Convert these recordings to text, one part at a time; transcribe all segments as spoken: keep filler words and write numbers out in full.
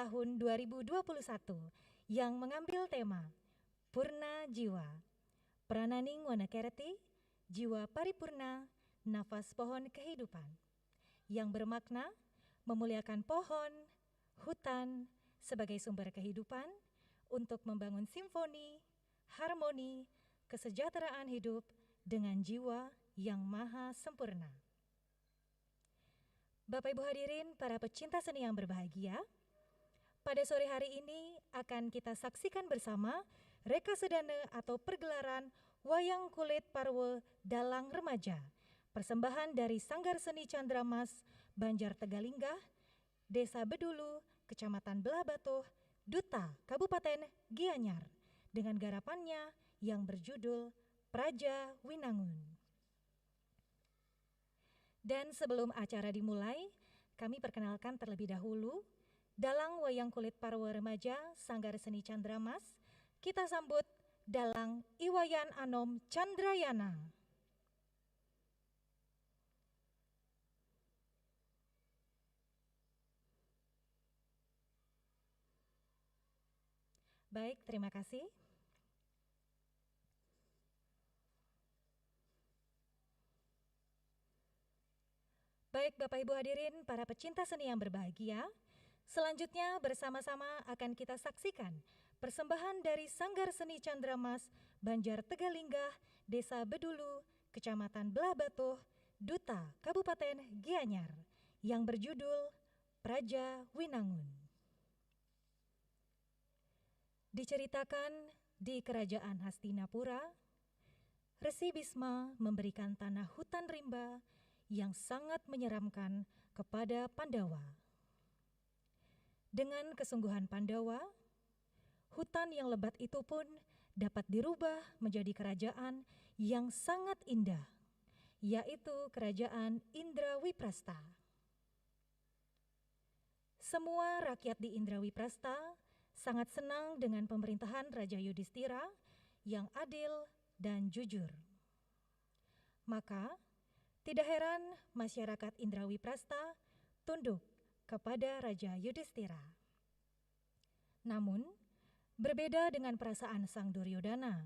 tahun dua ribu dua puluh satu yang mengambil tema Purna Jiwa. Prananing Wana Kerti, Jiwa Paripurna, Nafas Pohon Kehidupan, yang bermakna memuliakan pohon, hutan sebagai sumber kehidupan untuk membangun simfoni, harmoni, kesejahteraan hidup dengan jiwa yang maha sempurna. Bapak Ibu hadirin, para pecinta seni yang berbahagia, pada sore hari ini akan kita saksikan bersama rekasedana atau pergelaran Wayang Kulit Parwa Dalang Remaja, persembahan dari Sanggar Seni Chandra Mas Banjar Tegalinggah, Desa Bedulu, Kecamatan Blahbatuh, Duta, Kabupaten Gianyar, dengan garapannya yang berjudul Praja Winangun. Dan sebelum acara dimulai, kami perkenalkan terlebih dahulu Dalang Wayang Kulit Parwa Remaja Sanggar Seni Chandra Mas. Kita sambut Dalang Iwayan Anom Chandrayana. Baik, terima kasih. Baik, Bapak Ibu hadirin, para pecinta seni yang berbahagia, selanjutnya bersama-sama akan kita saksikan persembahan dari Sanggar Seni Chandra Mas Banjar Tegalinggah, Desa Bedulu, Kecamatan Blahbatuh, Duta, Kabupaten Gianyar, yang berjudul Praja Winangun. Diceritakan di kerajaan Hastinapura, Resi Bisma memberikan tanah hutan rimba yang sangat menyeramkan kepada Pandawa. Dengan kesungguhan Pandawa, hutan yang lebat itu pun dapat dirubah menjadi kerajaan yang sangat indah, yaitu kerajaan Indrawiprasta. Semua rakyat di Indrawiprasta sangat senang dengan pemerintahan Raja Yudistira yang adil dan jujur. Maka, tidak heran masyarakat Indrawiprasta tunduk kepada Raja Yudistira. Namun, berbeda dengan perasaan Sang Duryodana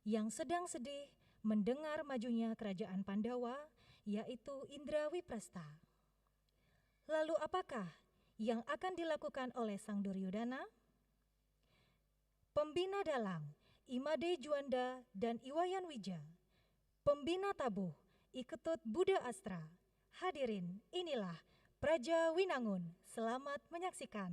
yang sedang sedih mendengar majunya kerajaan Pandawa, yaitu Indrawiprasta. Lalu apakah yang akan dilakukan oleh Sang Duryodana? Pembina dalang, Imade Juanda dan Iwayan Wija. Pembina tabuh, I Ketut Buda Astra. Hadirin, inilah Praja Winangun. Selamat menyaksikan.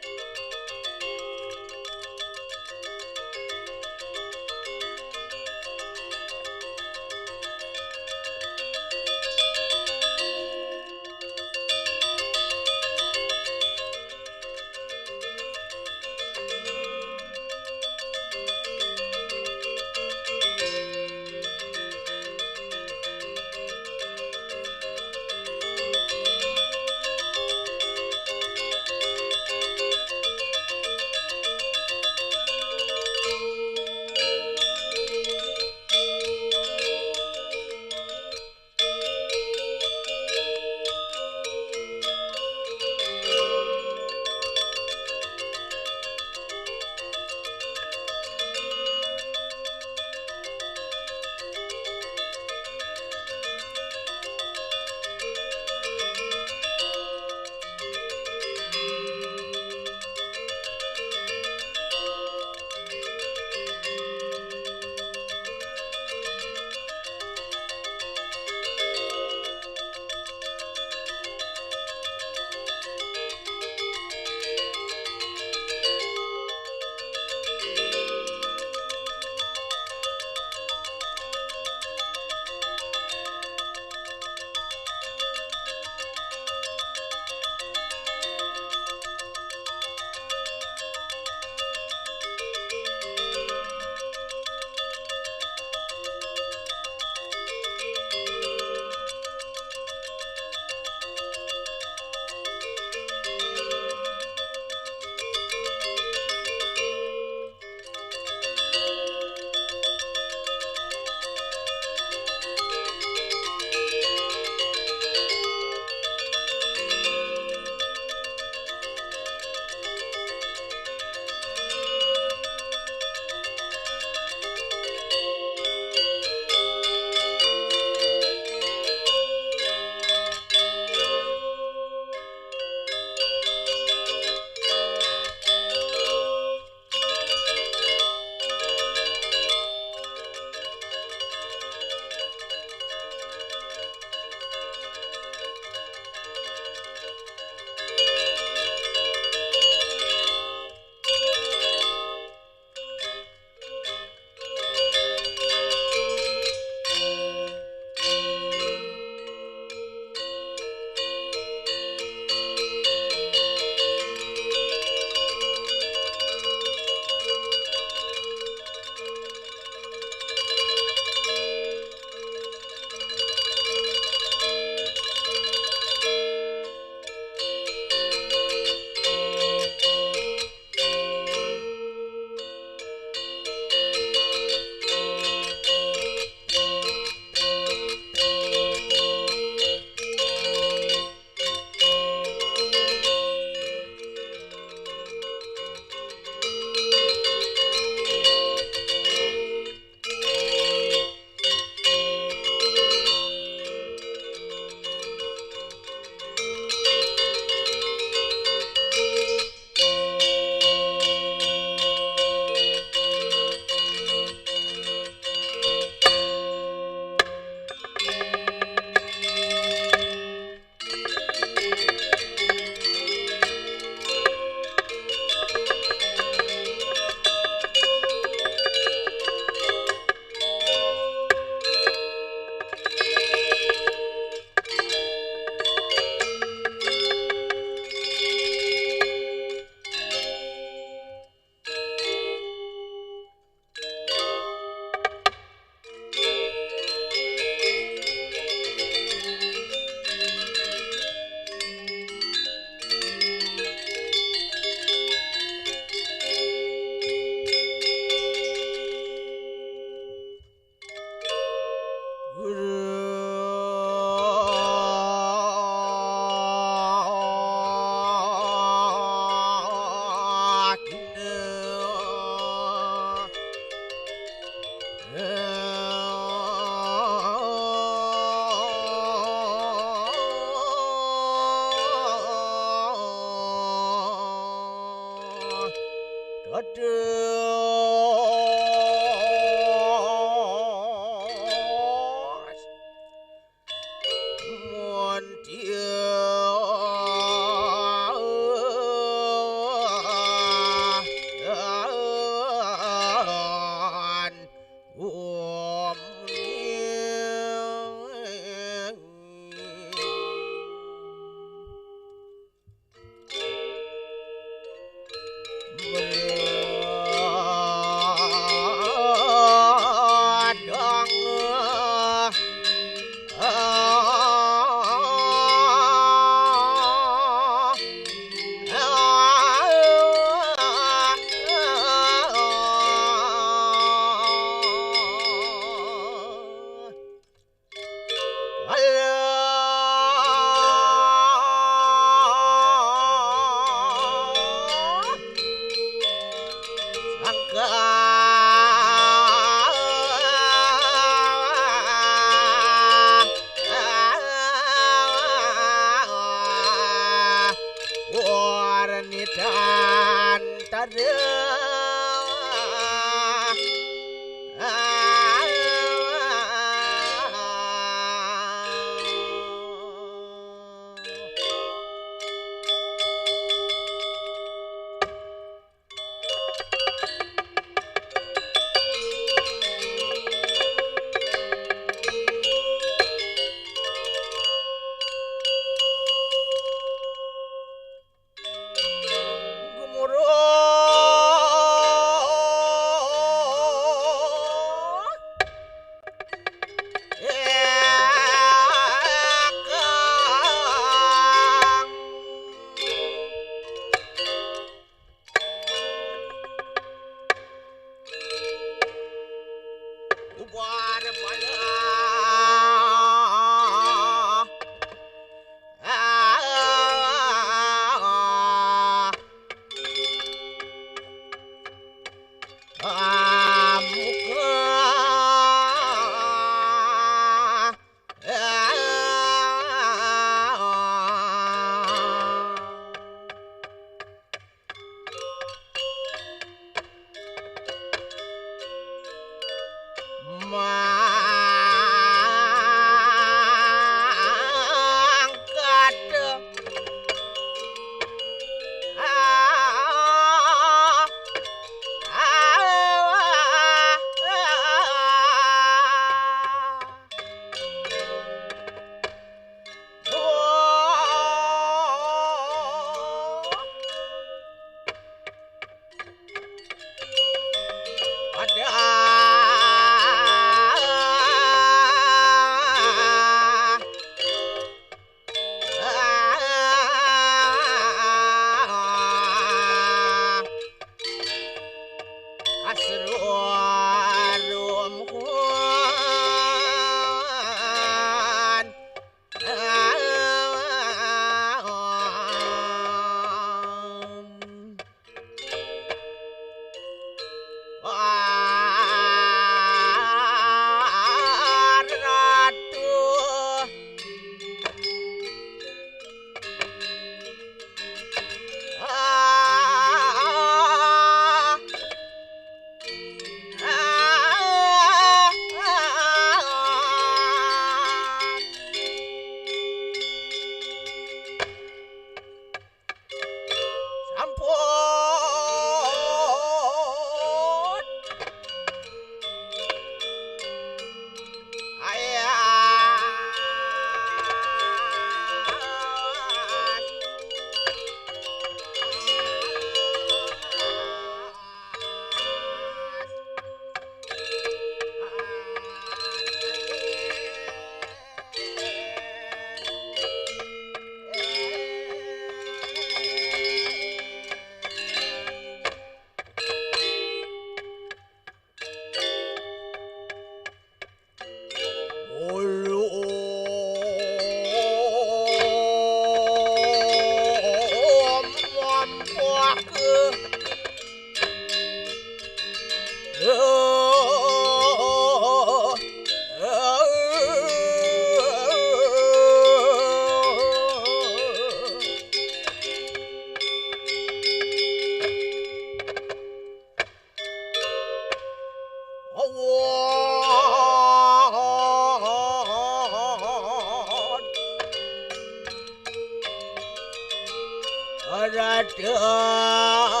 Rada.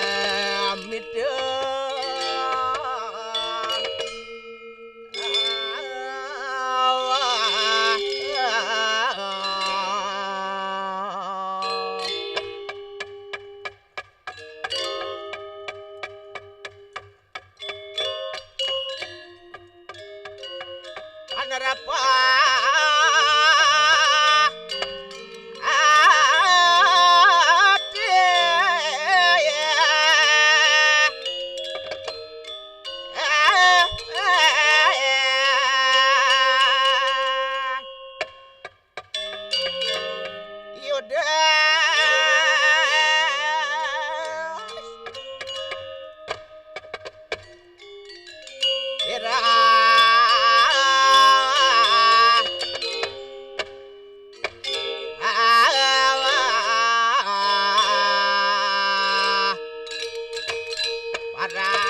Paramita. Anarapa. Yudas. Ira. Parang.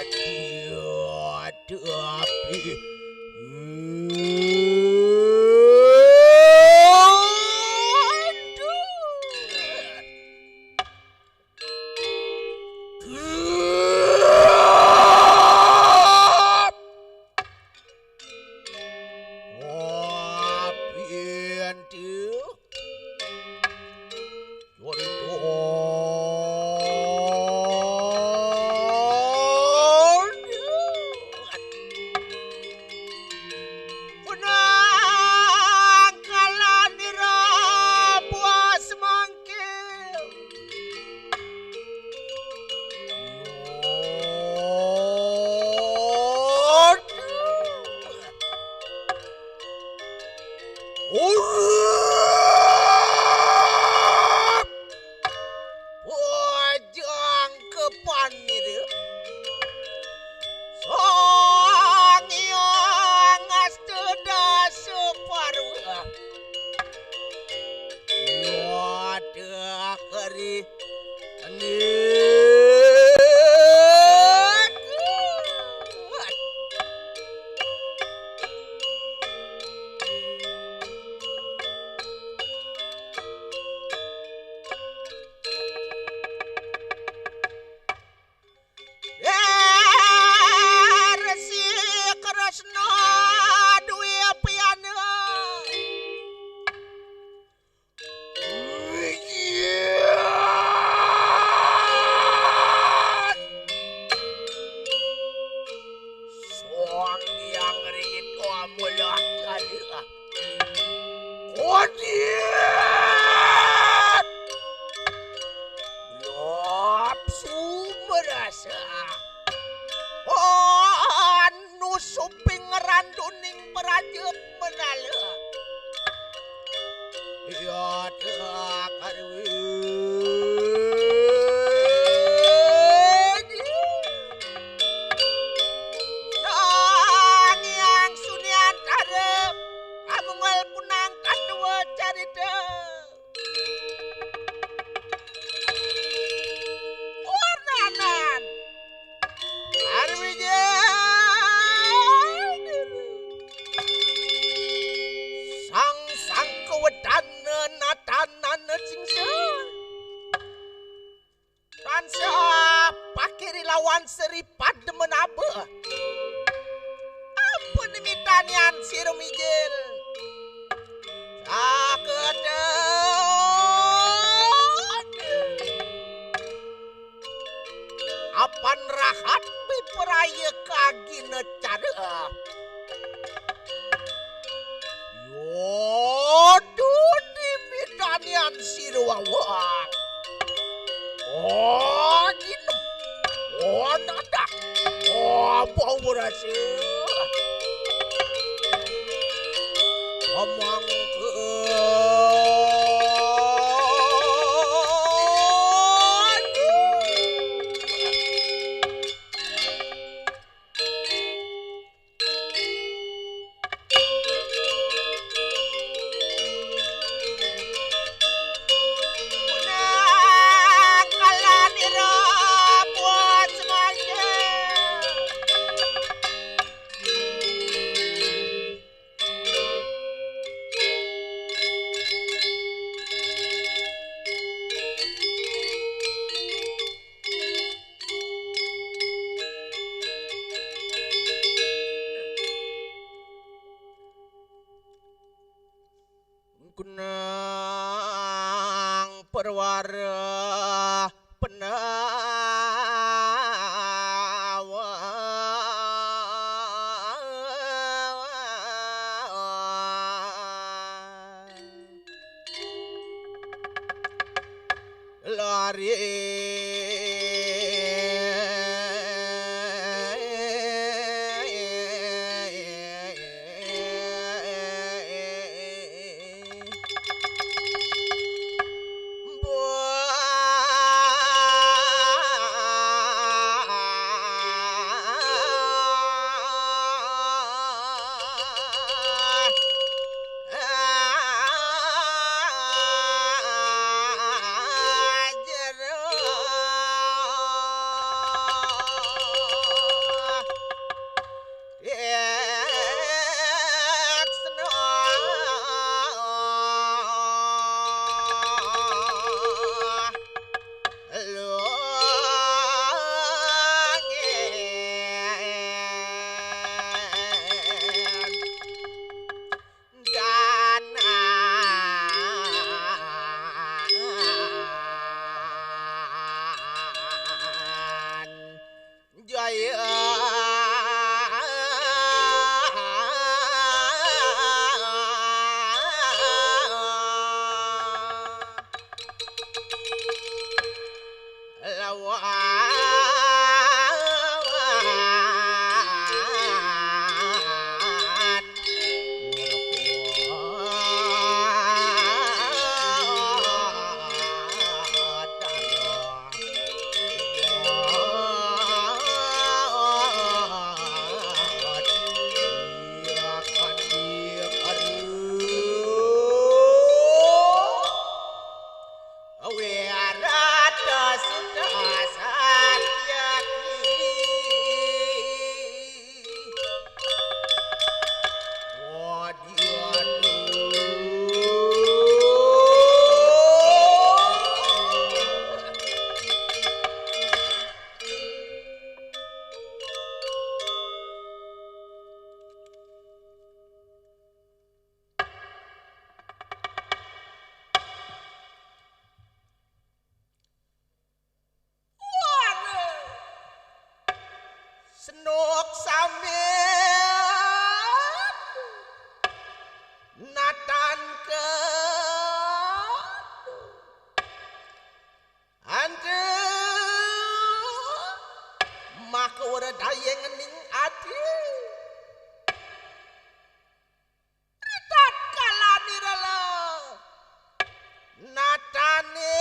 Waduh, aduh, api. Aduh. Wah, pintu. Waduh. Punangkalan nira buas mangkil. Urip. Bojong kepan nira. Sang Hyang Astadasa Parwa. Wadah keri. Anik. Eh, Resi Kresna duwe piana. Sang Hyang Rikito Amula Kali. Kodit! Lop sumerasa. Anu suping ngeranduning praja menala. Ya, tak karuwi. Sang Hyang Sunyantara, amunggal punang katua carita. Warnanan. Arwija. Sang Sangkawedana natanana cingsa. Tansah pakiri lawan Sri Padmanaba. Ampun mitanian sira mijil. Sakedet. Apan rahat pipraya kagina cara. Yodo dimitan Kunang perwara penawa. Lari. Jaya. Lawan Senuk sambil natan ke antu maka wara dayeng ning ati. Ritatkala nirala natane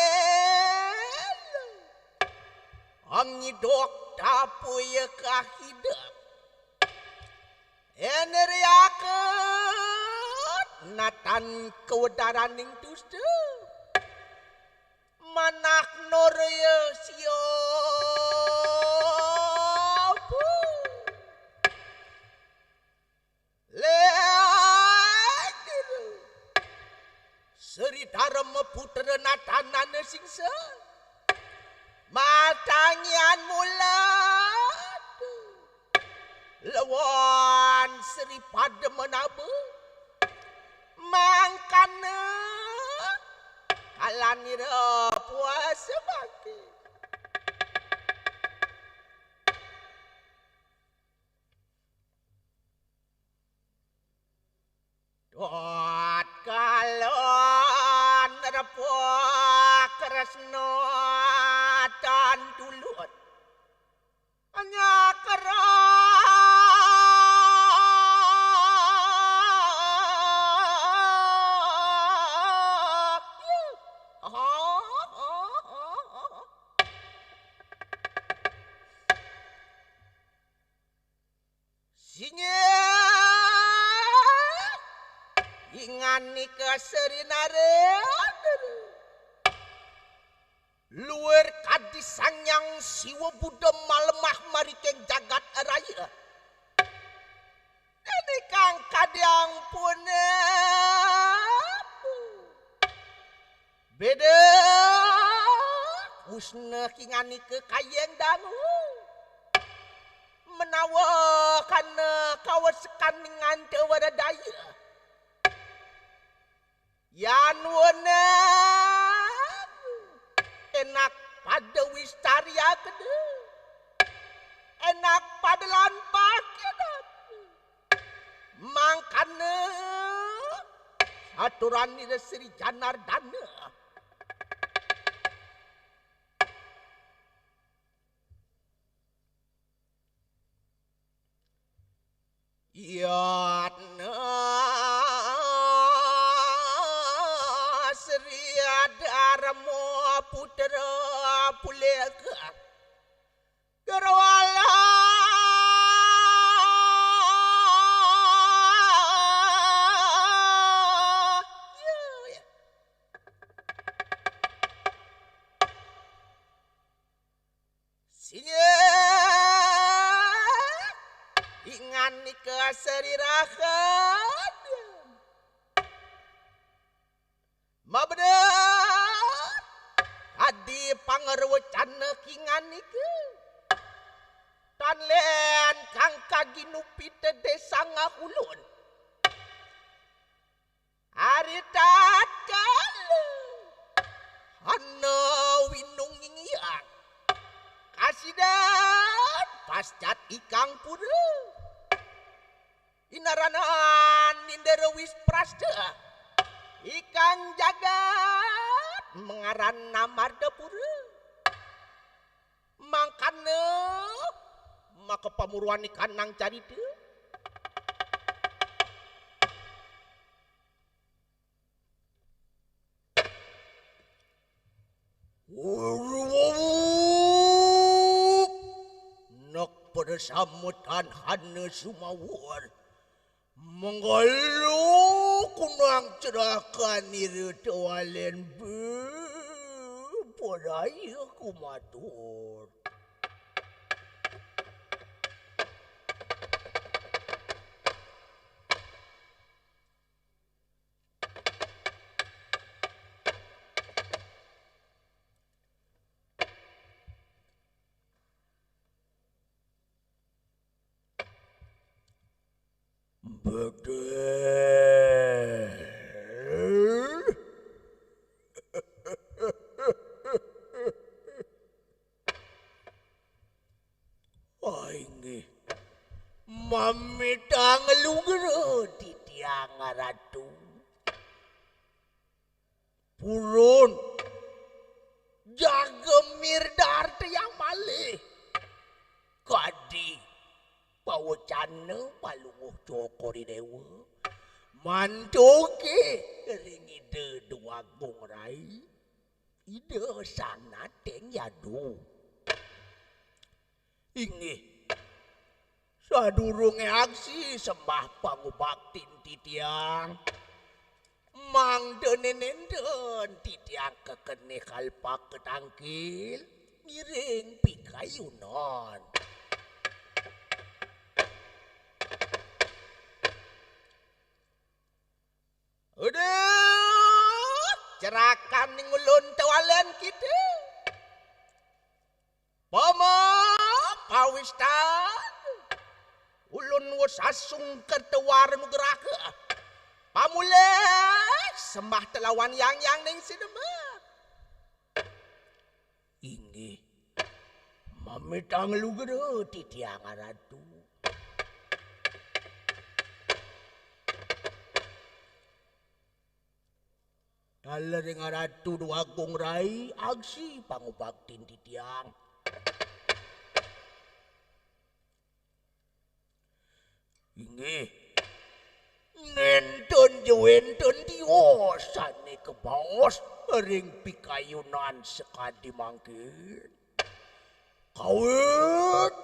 angidok tapuya kahidep. Eneriaket natan kawedaraning dusta. Manah norya siapa? Ledir. Sri Dharma Putra natanana singsa. Matangian mula. Lawan Sri Padmanaba. Mangkana kalanira puasa bakti. Tatkala nrepa kresna tan tulud nyakra. Singgih inganika Sri Narendra. Luir kadi Sang Hyang Siwa Buddha malemah mariking jagat raya. Dene kang kadi ampun. Beda usna kinganika kayeng dangu. Menawa kana kawesekan nganta wara daya. Yan wenang enak pada wis caryaken, enak pada lan pakenan. Mangkana aturan ira Sri Janardana. Yatna Sri Dharma Putra Puleka Gerwala. Ya, ya. Singgih ingan nika sarirahan. Mabena adi pangrwacana kingan nika. Tan len kang kaginupita desa ngahulun. Ari tatkala ana winung ngingiang kasidan pascat ikang pura. Inaranan nindara wis prasta ikang jagat mangaran Namardapura. Mangkana maka pamuruan ikanang carita. Nek pada sametan hana sumawur, menggalu kunang cerakan ira tawalen be, padaya kumatur. Betul. Inggih. Mamitang lugra titiang Ratu. Purun. Jaga mirdar tiang malih. Kadi pawecana Palungguh Cokor I Dewa. Mantuke ring Ida Dwagung Rai. Ida Sanateng Yadu. Inggih. Sadurunge aksi sembah pangubaktin titiang, mangda nenen titiang kekenih kalpaka tangkil ngiring pikayunan. Aduh, cerakan ning ulun tawalen kita. Pama pawistan ulun wus asung kertawar nugraha. Pamulih sembah telawan yang-yang ning sinembah. Inggih. Mamitang lugra titiang Ratu. Taler ring Ratu Dwagung Rai, aksi pangubaktin titiang. Inggih. Nenten ja wenten tios sane kabaos ring pikayunan sakadi mangkin. Kawit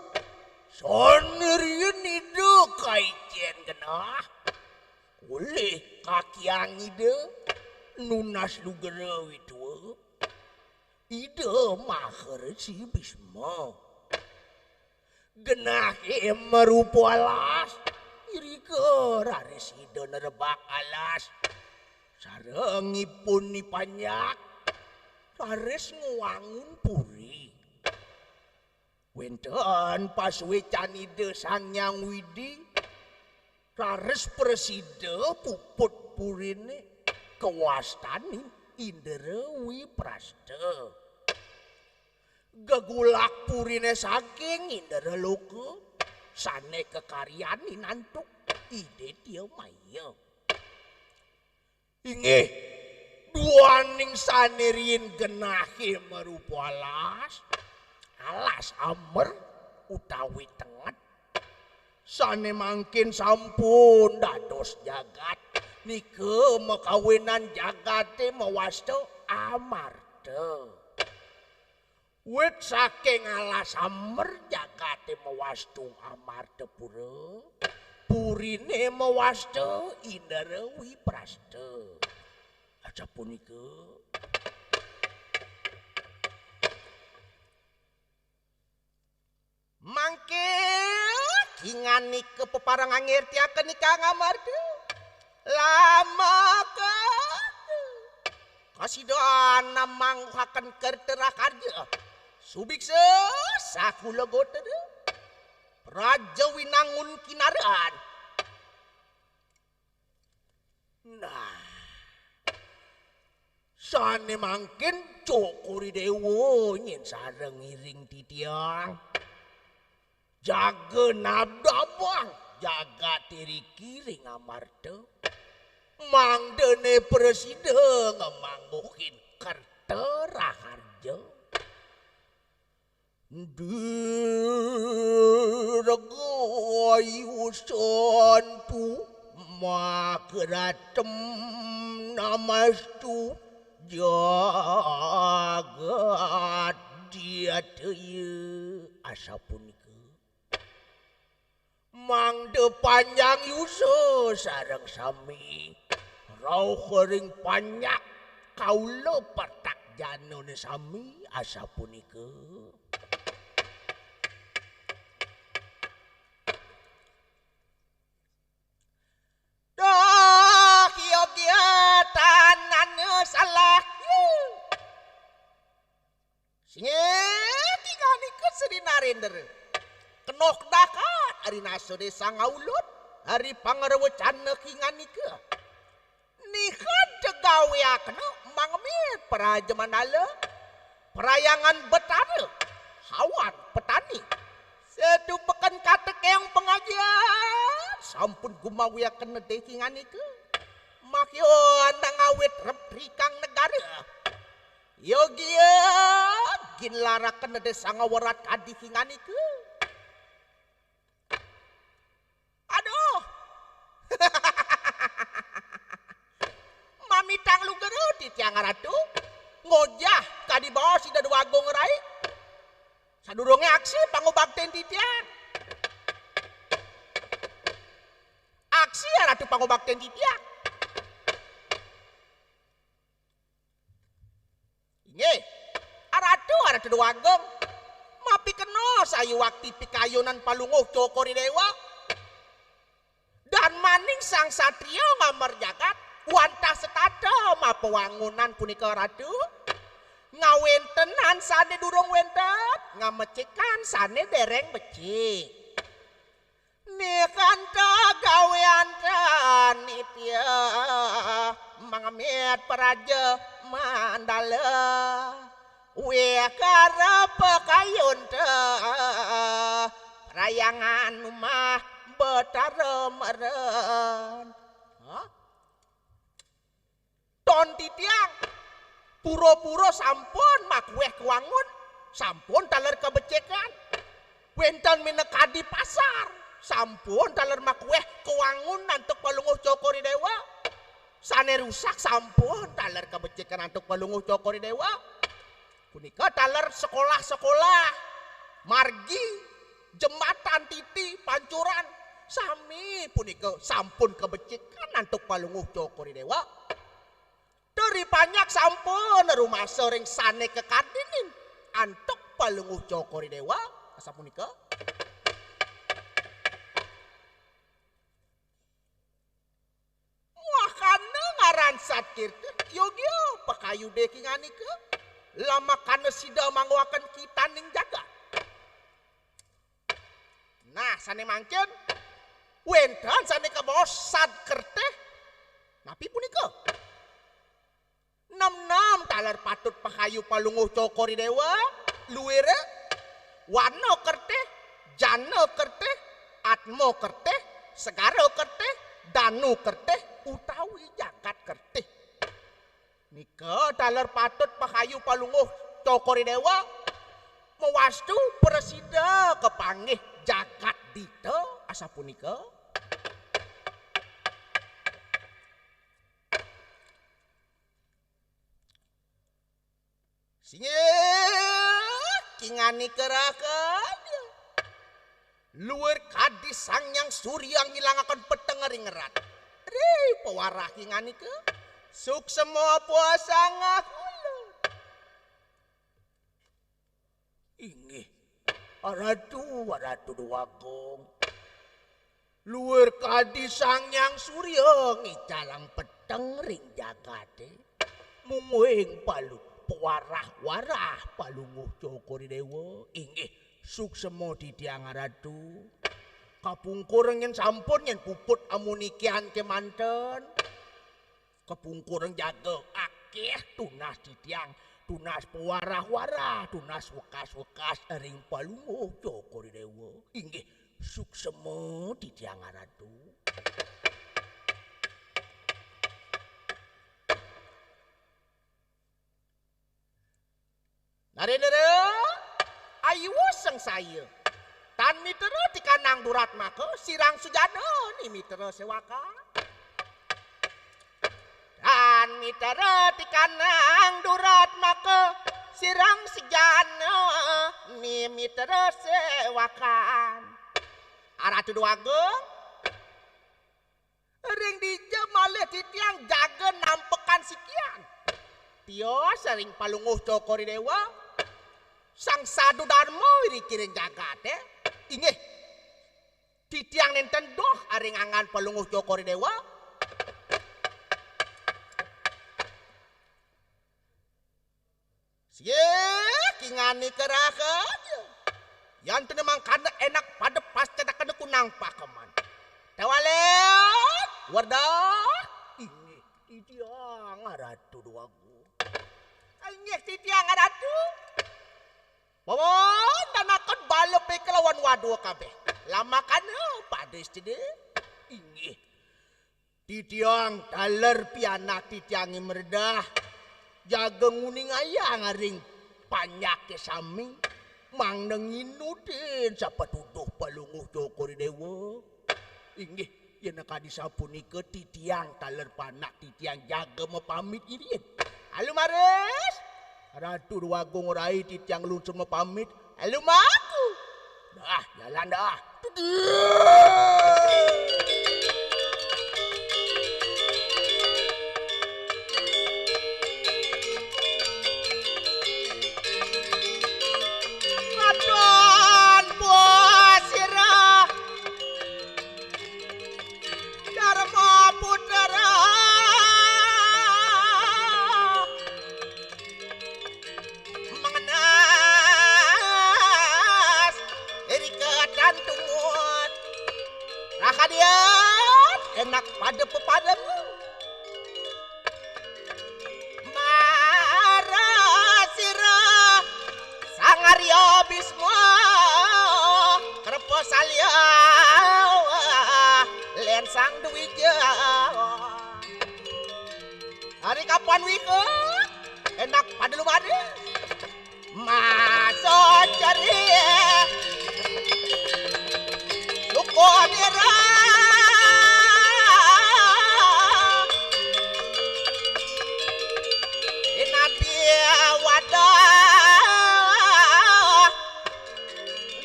sane riin Ida kaijen genah, ulih kakiang Ida nunas lugra witua. Ida Maharesi Bisma. Genahe marupa alas, irika raris Ida nerebak alas. Sareng ipun nipanjak, raris ngwangun puri. Wenten pasuecan Ida Sang Hyang Widi, raris prasida puput purine. kawastanin Indra Wiprasta. Gegulak purine saking Indra Loka sane kakaryanin antuk Ida Hyang Maya. Inggih, duaning sane riin genahe marupa alas, alas amer utawi tenget, sane mangkin sampun dados jagat, nika makawinan jagate mawasta Amarta. Wit saking alas amer jagate mawastu Amartapura, purine mawasta Indra Wiprasta. Aja punika. Mangke kinganika peparengan ngertiaken nika ngamarta. Lamaka kasidan mangguhaken kerta raharja. Subiksa sakula gotra. Praja winangun kinaraan. Nah, sane mangkin Cokor I Dewa nyen sareng iring titiang. Jaga nabdabang jagate riki ring Amarta. Mangdane prasida ngamangguhin kerta raharja. Dirgayusantu magratem namastu jagaddiataya. Asapunika. Mangda panjang yusa sareng sami. Rauh ring panjak kaula pertak janane sami asapunika. Duh, yogia tanana salah. Singeh kinganika Sri Narendra. Kenoh kedakat ari nasa desa ngaulut, ari pangrewecana kinganika. Nihan tegaweakena mangemit praja mandala, prayangan betara, hawan petani. Setu peken katekeng pengajian, sampun gumawiakena deh kinganika. Makyun ngawit rep rikang negara. Yogia ginlaraken desa ngawerat kadi kinganika. Aduh. Mamitang lugra titiang Ratu. Ngojah kadi baos Ida Dwagung Rai. Sadurunge aksi pangubakten titiang. Aksi Ratu pangubakten titiang. Inggih, Ratu, Ratu Dwagung, mapikenoh sayuwakti pikayunan Palungguh Cokor I Dewa. Darmaning Sang Satria ngamer jagat, wantah setata mapawangunan punika Ratu. Ngawentenan sane durung wenten, ngamecikan sane dereng becik. Nikanta gaweanta nitya mangemit praja mandala. Wekara pakayunta prayangan umah betara meren. Hah? Ton titiang. Pura-pura sampun makueh kewangun, sampun taler kabecekan. Wenten minakadi pasar, sampun taler makueh kewangun antuk Palungguh Cokor I Dewa. Sane rusak sampun taler kabecekan antuk Palungguh Cokor I Dewa. Punika taler sekolah-sekolah, margi, jembatan titi, pancuran, sami punika sampun kabecikan antuk Palungguh Cokor I Dewa. Turi panjak sampun rumasa ring sane kakadinin antuk Palungguh Cokor I Dewa, asapunika. Muakana ngaran Satkirta, yogia pakayude kinganika. Lamakana sida mangguhaken kitaning jagat. Nah, sane mangkin, wenten sane kabaos Satkirta. Napi punika? Ayu Palungguh Cokor I Déwa, luire, wana kertih, jana kertih, atma kertih, segara kertih, danu kertih, utawi jagat kertih. Nika taler patut pahayu Palungguh Cokor I Déwa mawastu prasida kapanggih jagat dita asapunika. Singgih kinganika rahayu. Luir kadi Sang Hyang Surya ngilangaken peteng ring rat. Ri pawarah kinganika. Suksema puasang ahula. Inggih. Ratu, Ratu Déwagung. Luir kadi Sang Hyang Surya ngicalang peteng ring jagate. Mungguing palu pawarah-warah Palungguh Cokor I Déwa. Inggih, suksema titiang Ratu. Kapungkur nyen sampun nyen puput amunikian kemanten. Kapungkur jaga akeh tunas titiang, tunas pawarah-warah, tunas wekas-wekas ring Palungguh Cokor I Déwa. Inggih, suksema titiang Ratu. Narendra, ayu sangsaya. Tan mitra tikanang duratmaka, sirang sujana ni mitra sewaka. Tan mitra tikanang duratmaka, sirang sujana ni mitra sewakan. Ratu Déwagung, ring dija malih titiang jaga nampekan sikian. Tios ring Palungguh Cokor I Déwa, Sang Sadu Darma iriki ring jagate. Inggih. Titiang nenten doh ring anggan Palungguh Cokor I Déwa. Singgih kinganika rahayu. Yan tene mangkana enak pada pascadakena kunang pakeman. Tawalen, Werda. Inggih, titiang Ratu Déwagung. Inggih, titiang Ratu. Pawon tanakon bala pekelawan wadua kabeh. Lamakana pada istine. Inggih. Titiang taler pianak titiange mredah, jaga nguningayang ring panjake sami, mangda nginutin sapatuduh Palungguh Cokor I Déwa. Inggih, yen kadi sapunika titiang taler panak titiang jaga mapamit irin. Alumaris, Ratu Déwagung Rai titiang lungsur mapamit. Alumaku. Dah, jalan dah. Katon buah sirah Dharma Putra. Mengenas, irika tan tumut. Rahadian, enak pada pepademu. Mara sira Sang Arya Bisma, krepa salya, len Sang Dwija. Ari kapan wika? Enak pada lumade. Masa cari suku nira. Inati wadah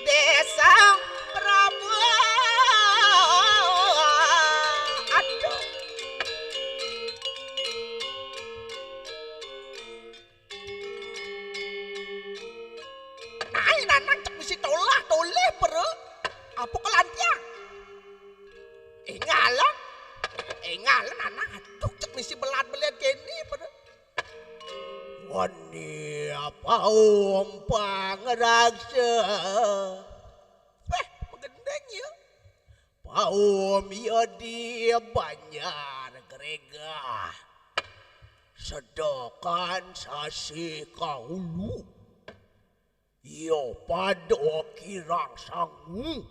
desa Prabu. Aduh. Nah, Nanang cek misi tolah toleh pera. Apa kelantiang? Ingalan. Ingalan Nanang, aduh, cek misi belat-belit kene pera. Wani apa umpang raksa. Weh, magendeng ya. Paum ya di Banjar Geregah. Sedekan sasih kahulu, ya pada kirang sangu,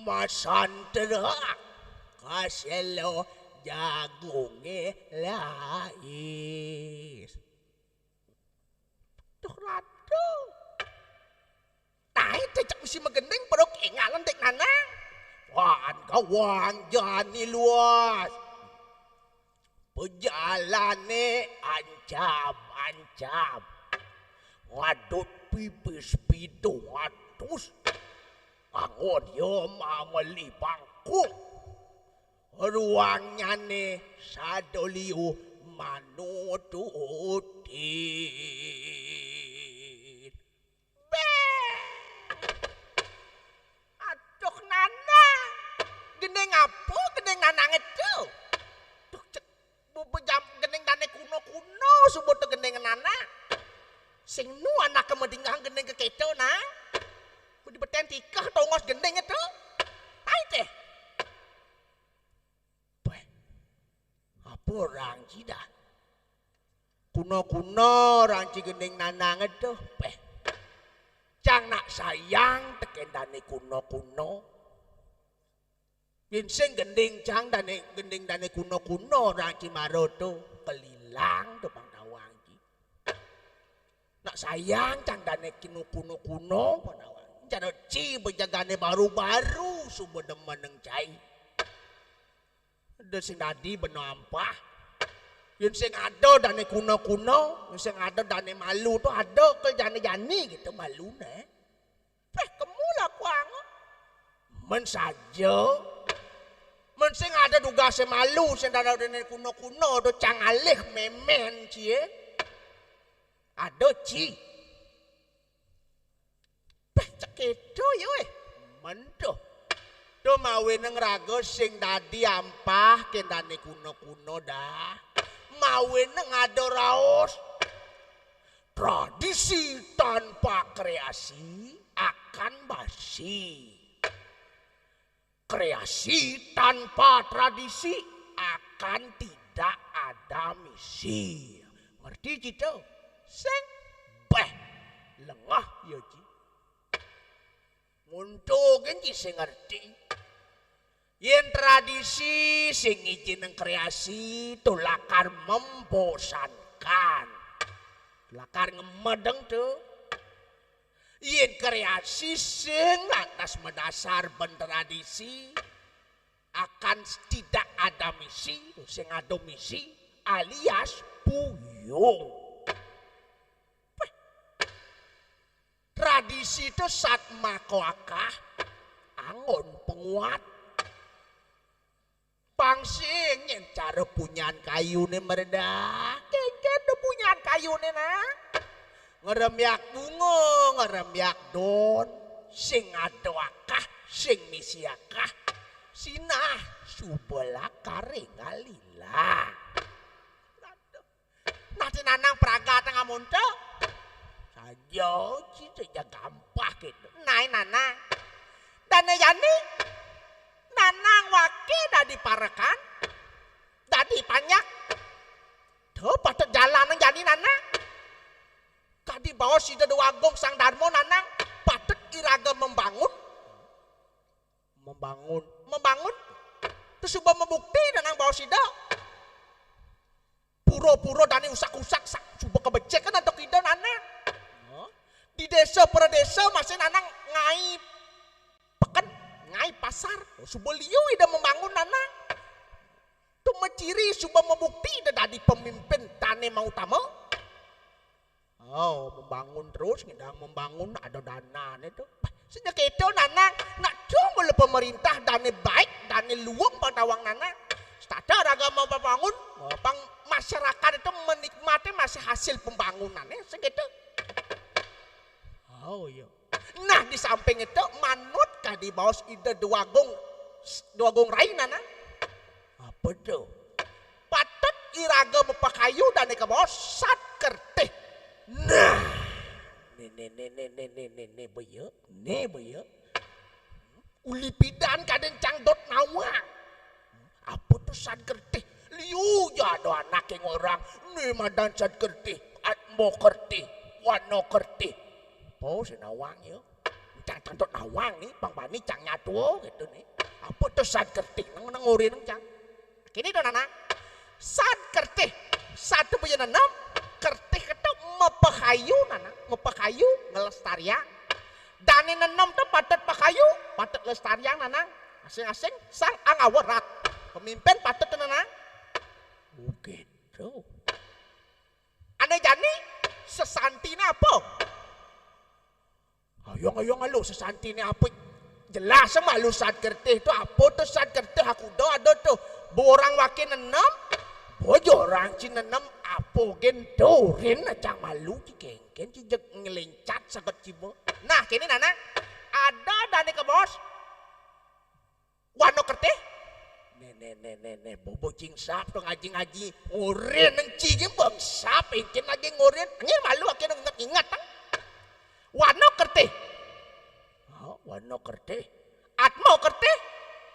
masantra kaselo jagunge lais. Duh, rada. Tae cecek misi magending, peruk ingalan dek nanang. Wan gawang jani luas. Pejalane ancam-ancam. Ngadut pipis pitung atus. Angon ya mangeli bangkung. Ruangnyane sadoliu manututin. Beh. Aduh, Nanang. Gending apa gending Nanang itu? Duh, cek, bu-, bu-, jam-, gending dane kuno-kuno, subuh tu gending Nanang. Sing nu anak kemedingah gending keketo, Nang. Bu dibeten tikah tongos gending itu. Ai teh. Beh, apa orang ci dah? Kuno-kuno orang ci gending Nanang itu, beh. Cang nak sayang teken dane kuno-kuno. Yen sing gending cang dane, gending dane kuno-kuno orang ci maro tu kelilang tu bang tawang ci. Nak sayang cang dane kino kuno-kuno, panawan. Cara ci bejagane baru-baru, suba demen neng cai. Ada sing dadi bena ampah. Yen sing ada dane kuno-kuno, yen sing ada dane malu tu ada ke jani-jani gitu malune. Peh, kemu lah kuang. Men saja. Men sing ada dugase malu, sing dane dane kuno-kuno tu cang alih memen cie. Ada ci. Peh, cek kedo ya weh. Menduh. Tu mawineng raga sing dadi ampah kendane kuno-kuno dah. Mawineng ada raos. Tradisi tanpa kreasi akan basi. Kreasi tanpa tradisi akan tidak ada misi. Ngerti ci tu? Sing beh lengah ya ci. Muntukin ci sing ngerti. Yen tradisi sing ngijineng kreasi tu lakar membosankan. Lakar ngemedeng tu. Yen kreasi sing lantas medasar ben tradisi akan tidak ada misi, sing ada misi alias buyung. Tradisi tu sat mako akah anggon penguat. Pang sing nyen cara punyan kayune meredah. Kengken tu punyan kayune, nah. Ngeremyak bunga, ngeremyak don. Sing ada akah, sing misi akah. Sinah, suba lakare ngalila. Nah, ti Nanang pragat ngamonto. Saja, ci, ci, ja gampah gitu. Nai Nanang. Dane jani, Nanang wake dadi parekan, dadi panjak. Tuh, patut jalan jani Nanang. Kadi baos Ida Dewa Agung Sang Darma Nanang, patut iraga membangun. Membangun, membangun. Terus suba mebukti Nanang baos Ida. Pura-pura dane usak-usak, sak, suba kebecek kan antuk Ida Nanang. Di desa pradesa masih Nanang ngai peken, ngai pasar. Suba liu Ida membangun Nanang. Tu meciri suba mebukti Ida dadi pemimpin dane mautama. Oh, membangun terus, ngidang membangun, ada danane tu. Sejak itu Nanang, nak cuma le pemerintah dane baik, dane luwung pang tawang Nanang. Setata raga mau membangun, oh, pang masyarakat itu menikmati masih hasil pembangunannya, segitu. Oh iya. Nah, di samping itu manut kadi baos Ida Dewa Agung, Dewa Agung Rai Nanang. Apa tu? Patut iraga mapakayu dane kabaos sat kertih. Nah, ne ne ne ne ne ne ne ne baya, ne baya. Uli pidan kadin cang dot nawang. Apa tu sat kertih? Liu Ya ada anak yang orang ni madan Sad Kertih, Atma Kertih, Wana Kertih. Oh, si nawang ya. Cang cang nawang ni, pang bani cang nyatua gitu ni. Apa tu Sad Kertih? Nang nang uri nang cang. Kini tu nana. Sad Kertih. Satu punya nanam, Kertih kata mapahayu nana, mapahayu ngelestariang. Dani nanam tu patut pahayu, patut lestariang nana. Asing-asing sang angawa rat. Pemimpin patut tu nana. Begitu. Ane jani, sesantine apa? Ayong-ayong alu, sesantine apa? Jelas malu Sad Kertih tu, apa tu Sad Kertih, aku dah ada tu. Borang wakin enam, bojo orang ci nenem apa gen turin acang malu ci kengken ci jeg ngelencat saget ciba. Nah, kini nana, ada dani ke bos. Wana Kertih? Nene, nene, nene, bobo cingsap dong aji-ngaji. Ngurin nang cigim bangsap, ingkin lagi ngurin. Ngin malu akhirnya ingat-ingat, tang. Wana Kertih. Oh, Wana Kertih. Atma Kertih.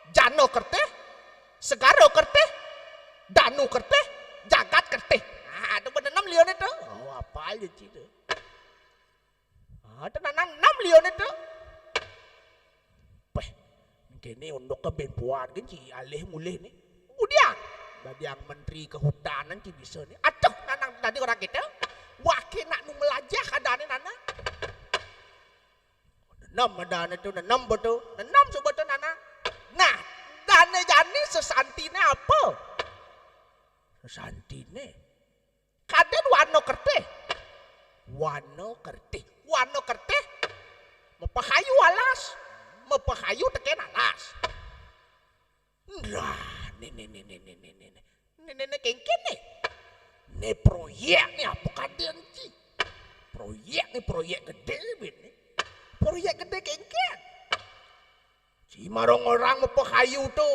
Jana Kertih. Segara Kertih. Danu Kertih. Jagat Kertih. Ah, ada benenem lione tu. Oh, apa aja ci tu. Ah, tu nanang enam lione tu. Peh, kini unduk ke ben puar gen ci alih mulih ni. Udiang, dadiang menteri kehutanan ci bisa ni. Atuh, nanang tadi orang kita. Wah, kena nu melajah ada ni nanang. Enam ada ni tu, enam betul. Enam suba tu nanang. Nah, dane jani sesantine apa? Sesantine. Kaden Wana Kertih. Wana Kertih. Wana Kertih. Mapahayu alas. Mapahayu teken alas. Nah, ni, ni, ni, ni, ni, ni, ni, ni. Ni, ni, ni, kengken ni. Ni proyek ni apa kaden ci? Proyek ni proyek gede bet ni. Proyek gede kengken. Ci marong orang mapahayu tu.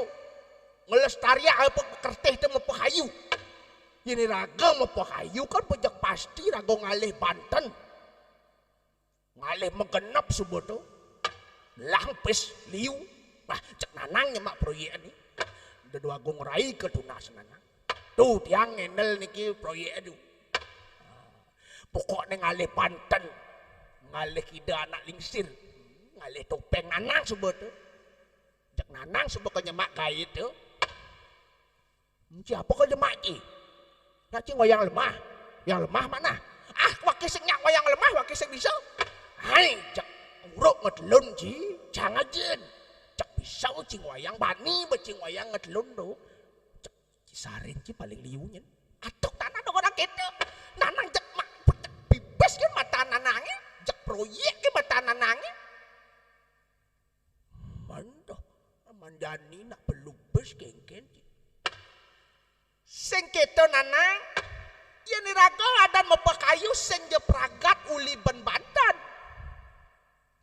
Ngelestariak apa Kertih tu mapahayu. Ini raga mapahayu kan pejak pasti raga ngalih Banten. Ngalih magenep suba tu. Lah pis liu. Wah, cek nanang nyemak proyek ni. Udah dua gong rai ke tunas nanang. Tu tiang ngenel niki proyek tu. Pokokne ngalih Banten, ngalih kida anak lingsir, ngalih topeng nanang suba tu. Jek nanang suba ke nyemak gae tu. Ci apa ke nyemak ci? Nyak ci wayang lemah. Yang lemah mana? Ah, waki sing nyak wayang lemah, waki sing bisa. Hai, jek uruk ngetelun ci, jangan jin. Jek bisa cing wayang bani, becing wayang ngetelun tu. Jek Ci Sarin ci paling liu nyen. Aduh, tanah dong orang kete. Nanang jek mak, jek bibes kan mata nanange, jek proyek kan mata nanange. Mandoh, manjani nak perlu bes kengken. Sing kete nanang, ya ni raga adan mepekayu sing je pragat uli ben Banten.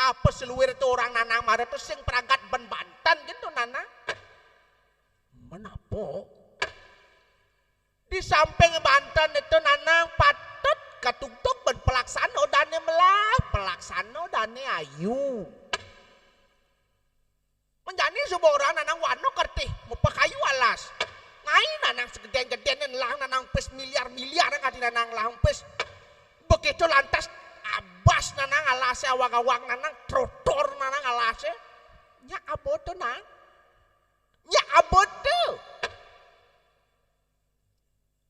Apa seluir tu orang nanang mara tu sing pragat ben Banten gitu nanang. Menapa? Di samping Banten itu nanang patut katugtug ben pelaksana dane melah, pelaksana dane ayu. Menjani suba orang nanang wano kertih, mepekayu alas. Ngai nanang segeden-gedene lang nanang pis miliar-miliar kati nanang lang pis. Begitu lantas abas nanang alase awang-awang nanang trotor nanang alase. Nya abo tu nang. Nya abo tu.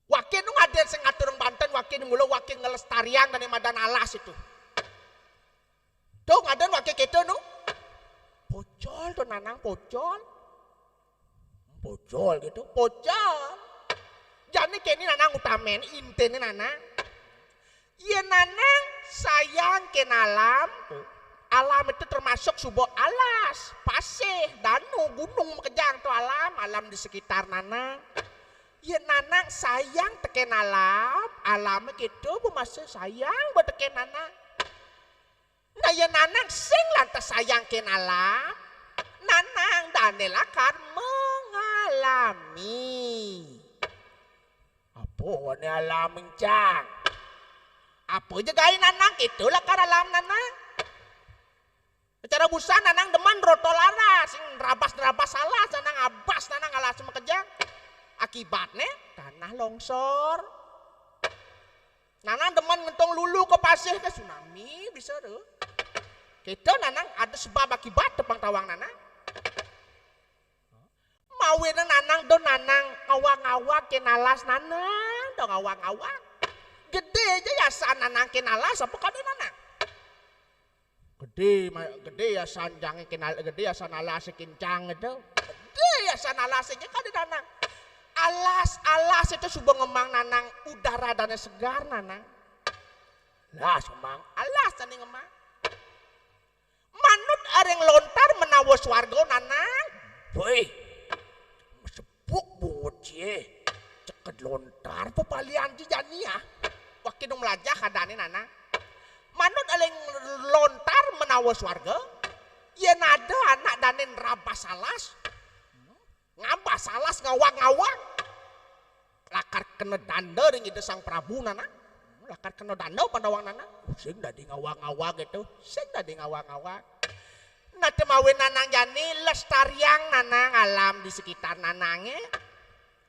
Wakin nu ngaden sing ngatur Banten, wakin mula wakin ngelestariang dane madan alas itu. Tuh ngaden wakin kete nu. Pocol tuh nanang pocol. Pocol gitu, pocol. Jane kene nanang utamen, intene nanang. Yen nanang sayang ken alam, alam itu termasuk suba alas, pasih, danu, gunung makejang tu alam, alam di sekitar nanang. Yen nanang sayang teken alam, alam kitu bemasa sayang ba teken nanang. Nah, yen nanang sing lantas sayang ken alam, nanang dane lakar mengalami. Apa wane alam encang? Apa je gawe nanang kitu lakar alam nanang? Cara busan nanang demen rotol alas, sing rabas-rabas alas, nanang abas, nanang alas makejang. Ah, Akibatné tanah longsor. Nanang demen ngentung lulu ka pasih, ka tsunami bisa to. Kéto Nanang ada sebab akibat tepang tawang Nanang. Mawinan Nanang do Nanang ngawag-ngawag kén alas Nanang do ngawag-ngawag. Gedé ja yasan Nanang kén alas apa kadé Nanang. Gedé ma-, gedé yasan jangé kén al-, gedé yasan alasé kén jang to. Gedé yasan alasé ja kadé Nanang. Alas, alas to suba ngemang Nanang, udara dané segar Nanang. Alas ngemang, alas dané ngemang. Manut aring lontar menawa swarga Nanang. Woi. Mesebuk bungut cie. Ceked lontar pepalian ci jani ah. Wah, kidung melajah adané Nanang. Manut aring lontar menawa swarga, yén ada anak dané nrabas alas, ngabas alas ngawag-ngawag, lakar kena danda ring Ida Sang Prabu Nanang. Lakar kena danda pandawang Nanang. Sing dadi ngawag-ngawag to, sing dadi ngawag-ngawag. Nah, té mawinan Nanang jani lestariang Nanang alam di sekitar Nanangé.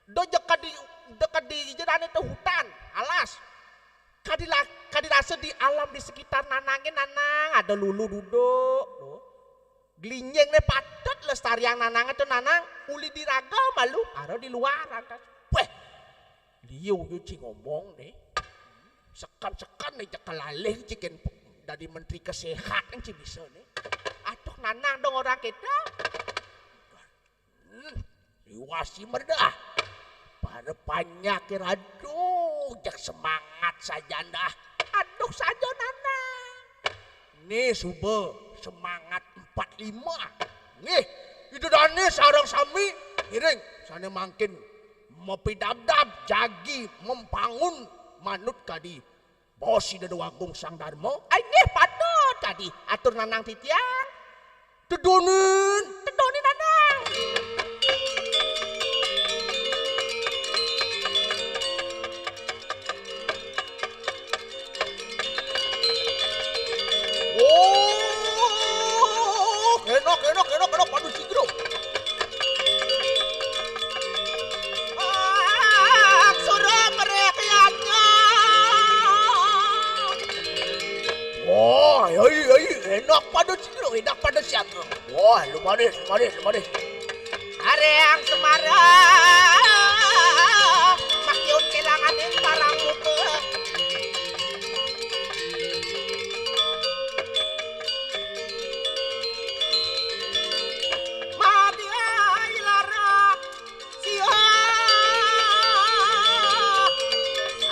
Do jeka di, jeka di ija dané to hutan, alas. Kadi la-, kadi rasa di alam di sekitar Nanangé Nanang, ada lulu duduk, to. Glinjing né patut lestariang Nanangé to Nanang, uli di raga malu, aro di luar lantas. Wéh, liu yo ci ngomong né. Seken-seken né jeka lalih ci kén dadi menteri kesehatan ci bisa né. Aduh Nanang dong orang kita. Hmm, liwasi merdah. Para panjaké radu, jak semangat sajan dah. Aduh saja Nanang. Nih suba semangat empat lima. Nih, Ida dané sareng sami ngiring sané mangkin mapidabdab jagi membangun manut kadi baos Ida Déwa Agung Sang Darma. Ai nggih patut kadi atur Nanang titiang. Tedonin. Tedonin Nanang. Oh, enak, enak, enak, enak, padu sigro. Aksara perhatiannya. Wah, yai, yai, enak pada sigro, enak pada siaga. Wah, lumaris, lumaris, lumaris. Areng Semara, makiun kelanganing parang muka. Madya ilara sia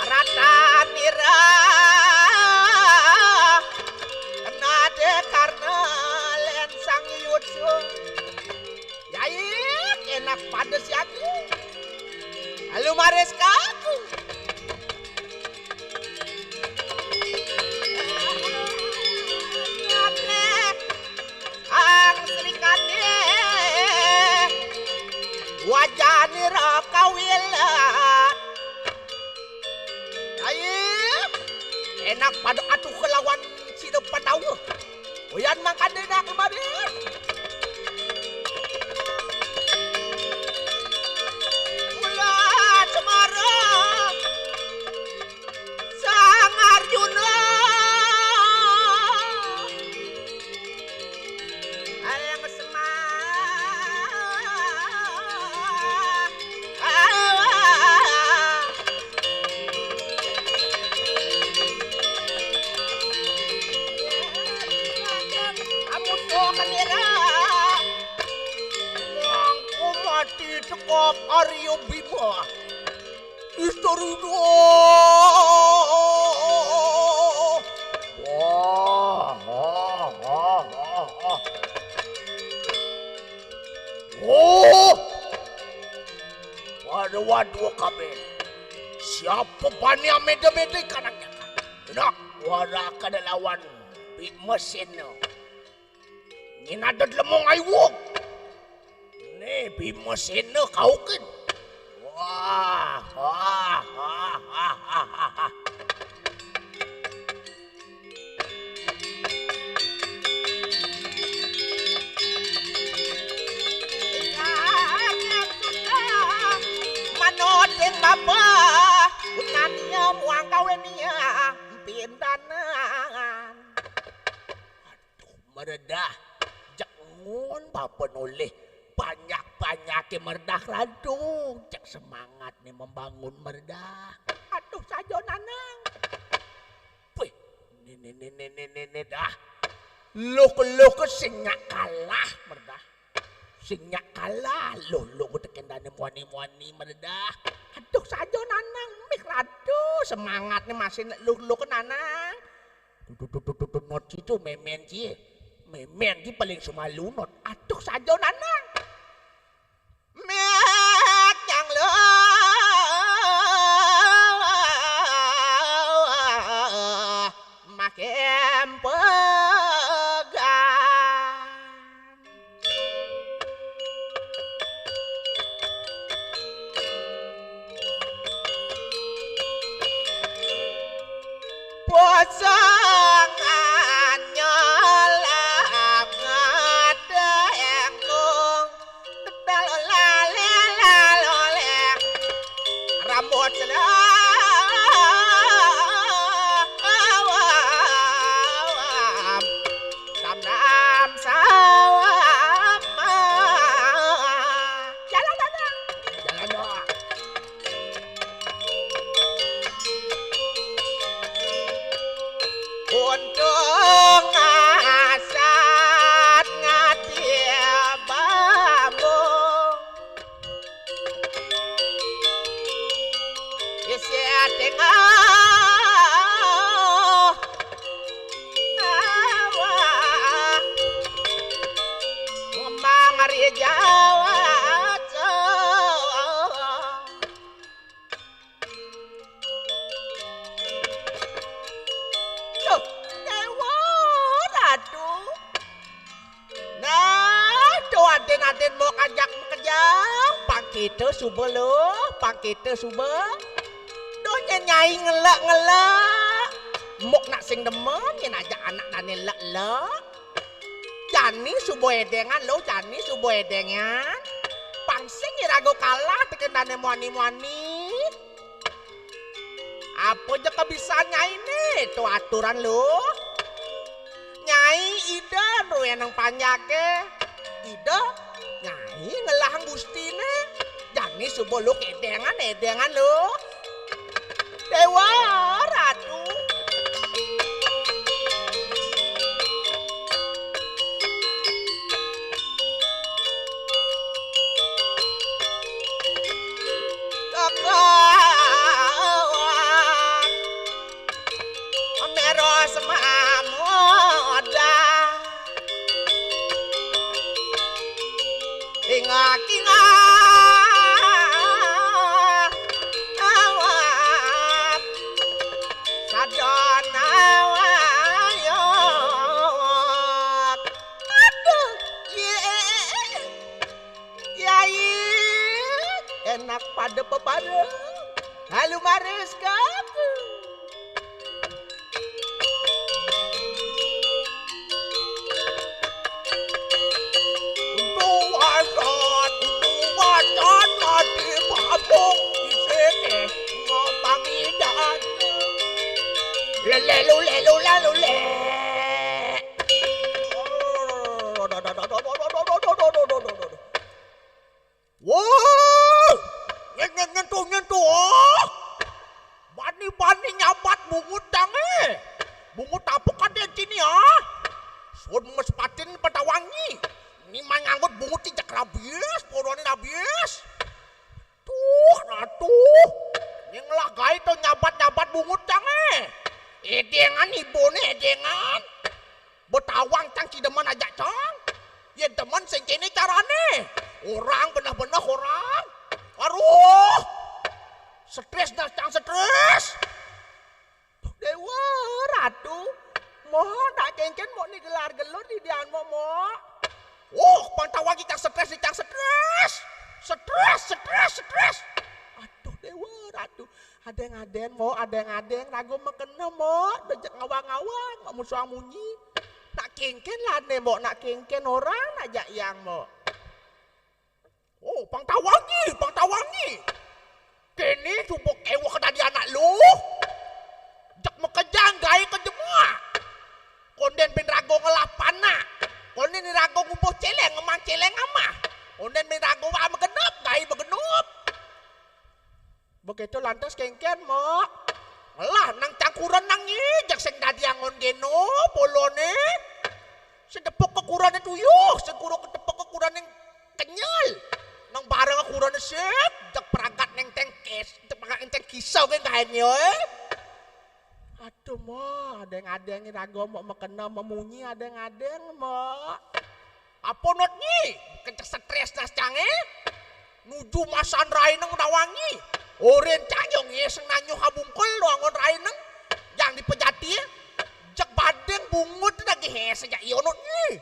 ratan nira. Kenade karena len sang yutsu. Yai, enak pada siaku. Lalu maris kaku. Ate, ang srikane, wajane ra kawilat. Aye, enak pada atuh kelawan sida Pandawa. Uyan mangkane nak kemari. Mula Semara Sang Arjuna. Areng Semar. Amusuh kanira. Mangku mati cekap Arya Bima. Istri doa. Wah, wah, wah, wah, wah. Oh! Waduh, waduh, kabeh. Siapa bani ameda-meda kanaknya? Enak, wara kada lawan Bima Sena. Nyén ada lemong aiwung. Né Bima Sena kaukin. Wah, wah, wah, wah, wah, wah. Apa? Unania muang kawenia pindanan. Aduh, meredah. Jek ngun papen oleh banyak-banyak meredah radu. Cek semangat nih membangun meredah. Aduh, saja nanang. Wih, ini, ini, ini, ini, ini dah. Luk-luk sing nyak kalah meredah. Sing nyak kalah, luk-luk teken dane muani-muani meredah. Aduh, saja nanang, mih radu semangatnya masih luk-luk nanang. Tuh, tuh, tuh, tuh, tuh, tuh, not situ memen ci. Memen ci paling sumalu not. Aduh, saja nanang. Mek yang lo makin pegang. Pasangan nyolak ngadengkung. Lale, lalole. Rambut selah. Dam-dam sawah. Jalan, Dadang. Jalan, Dok. Untung asat ngati bambu. Isi tengah awak. Ngembang hari Jawa. Duh, Dewa Ratu. Nah, duh aden-aden mok ajak makejang. Pang kita suba lo, pang kita suba. Duh, nyen nyai ngelak-ngelak. Mok nak sing demen, nyen ajak anak dane lek-lek. Jani suba edengan lo, jani suba edengan. Pang sing iraga kalah teken dane muani-muani. Apa ja kebisan nyai ne, to aturan lo. Nyai ida rueneng panjake. Ida, nyai ngelahang gustine. Jani suba lo kedengan, edengan lo. Dewa Ratu. Tekawan. Mero semamoda. Ingak-ingak. Awak. Sadon awak. Aduh, ye. Yai, enak pada pepada. Lalu maris ke aku. Untuk wajan, untuk wajan, mati mabuk di sini ngomong idan. Lele lule lula lule. Woi, nyen, nyen, nyentuh, nyentuh, oh. Bani, bani nyabat bungut tange. Bungut apa kade sini, ah? Sun mesepatin petawangi. Ini mah nganggut bungut cicak rabies, porone rabies. Tuh, ratu. Nyeng lah gai to nyabat-nyabat bungut tange. Edengan ibone, edengan. Betawang cang ci demen aja cang. Ye demen sing kene carane. Orang beneh-beneh orang. Aruh. Stres dah cang stres. Dewa Ratu. Mo tak kengken mo ni gelar gelur di dian mo mo. Oh, pang tawang cang stres, cang stres. Stres, stres, stres. Aduh Dewa Ratu. Adeng-adeng mo, adeng-adeng, ragu mekena mo, dejek ngawang-ngawang, mo musuang munyi. Nak kengken lah ne mo, nak kengken orang, nak jak yang mo. Oh, pang tawangi, pang tawangi. Kene Begitu lantas kéngkén, Mbok. Lah, nang cangkuran nang ngijek sing dadi angon géno, polone. Sing tepuk kekurane tuyuh, sing kuro ketepuk kekurane kenyel. Nang bareng kekurane sik, jek pragat neng tengkis, jek pragat neng tengkisa ke gaene, eh. Aduh, Mbok, adeng-adeng raga, Mbok, mekena memunyi adeng-adeng, Mbok. Apa not nyi? Kecek stres das cange. Nuju masan raineng nawangi. Oren cak yo ngeseng nanyo habungkul lo angon raineng. Yang dipejati, jek badeng bungut lagi hese jak iyo not nyi.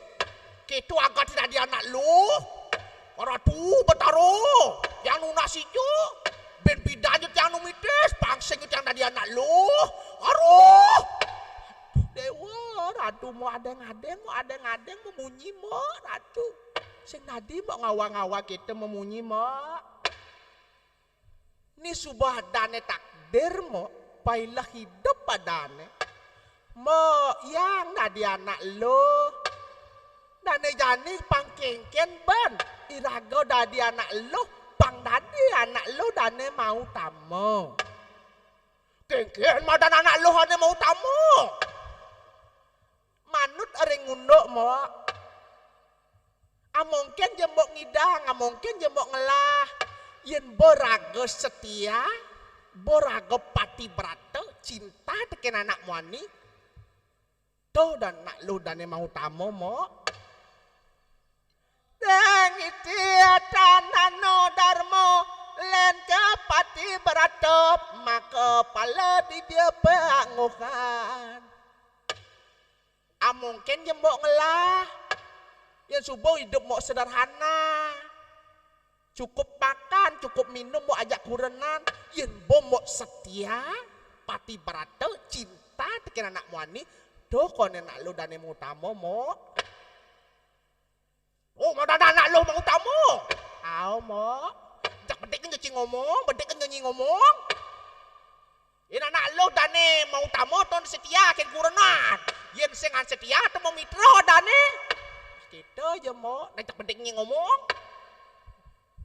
Ketu agat dadi anak lo. Ratu Betaro, yang nunas ijo. Ben pidan yo tiang numitis, pangsing yo tiang dadi anak lo. Aruh. Dewa, Ratu, Mbok, adeng-adeng, Mbok, adeng-adeng memunyi, Mbok, Ratu. Sing dadi, Mbok, ngawa-ngawa kita memunyi, Mbok. Ni suba dane takdir, Mbok, pailah hidup padane. Mbok, yang dadi anak lo. Dane jani pang kengken ben. Iraga dadi anak lo, pang dadi anak lo dane mau tama. Kengken madan anak lo ane mau tama. Manut ring unduk, Mbok. Amongken jembok ngidang, amongken jembok ngelah. Yen bo raga setia, bo raga pati brata, cinta teken anak muani. Tuh dan nak lu dane mau tama, Mbok. Deng iti tanano darmo len ke pati brata, maka pala di dia panguhan. Amongken jembok ngelah. Yen suba idup Mbok sederhana. Cukup makan, cukup minum, Mbok, ajak kurenan. Yen bo Mbok setia, pati brata, cinta teken anak muani, tuh kone nak lu dane mau tama, Mbok. Oh, madan anak lo mau tama. Au, Mbok. Jak bedik kan nyuci ngomong, bedik kan nyanyi ngomong. Yen anak lo dane mau tama ton setia ken kurenan. Yen sing an setia temu mitra dane. Kita aja, Mbok. Nah, jak bedik nyi ngomong.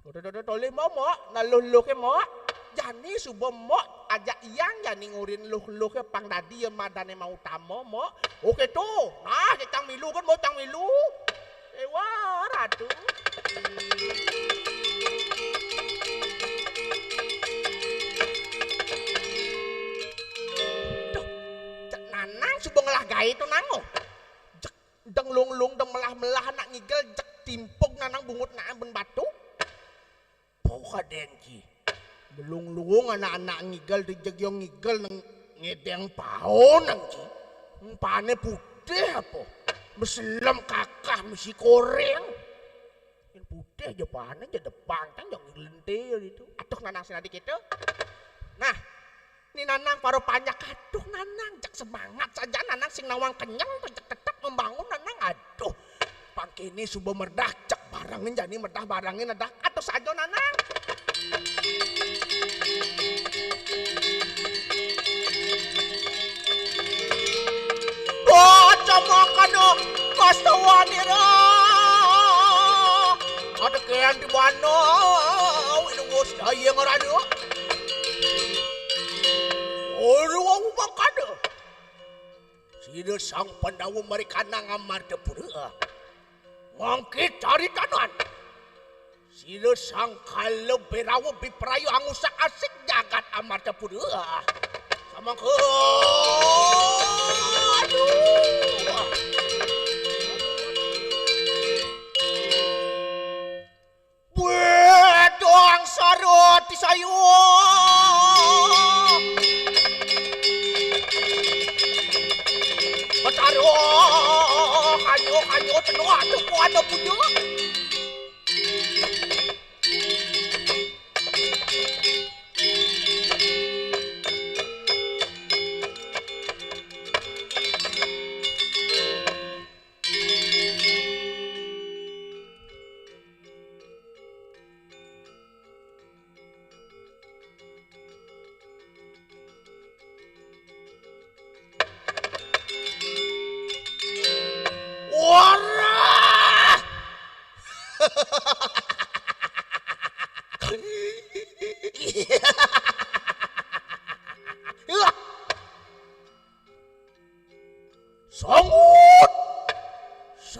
Dodo, dodo, tolih, Mbok, Mbok. Nah, luh, luh ke, Mbok. Jani suba, Mbok, ajak iyang jani ngurin luh, luh ke pang dadi yen madane mau tama, Mbok. Oke, tuh. Nah, cang milu kan, Mbok, cang milu. Ewa, Ratu. Duh, cek Nanang suba ngelah gae to, Nang, oh. Jek, deng lung-lung, deng melah-melah anak ngigel, jek timpug Nanang bungut nak ben batu. Pau kadén ci. Melung-lung anak-anak ngigel, di jegyo ngigel nang ngedeng pao nang ci. Empane putih apa? Meselem kakah mesi koreng. Yang putih aja pane, aja depan kan, jangan lentil itu. Atuh, Nanang sing adi kita. Nah, ni Nanang para panjak, aduh, Nanang, jak semangat saja Nanang sing nawang kenyang, jak tetap membangun Nanang, aduh. Pangkini suba merdah, cek barangin jani merdah barangin adah. Aduh saja Nanang. Baca makana kastawanira. Ada kean di mana? Ini bos daya ngerana. Orang makana. Sira Sang Pandawa mari kanang Amartapura. Ngangkit caritanan. Sira Sang Kala Berawa biprayu angusak asik jagat Amartapura. Samangka. Aduh. Wedang sarut sayu. Betara kanyo-kanyo tenoh atuh kuada puja.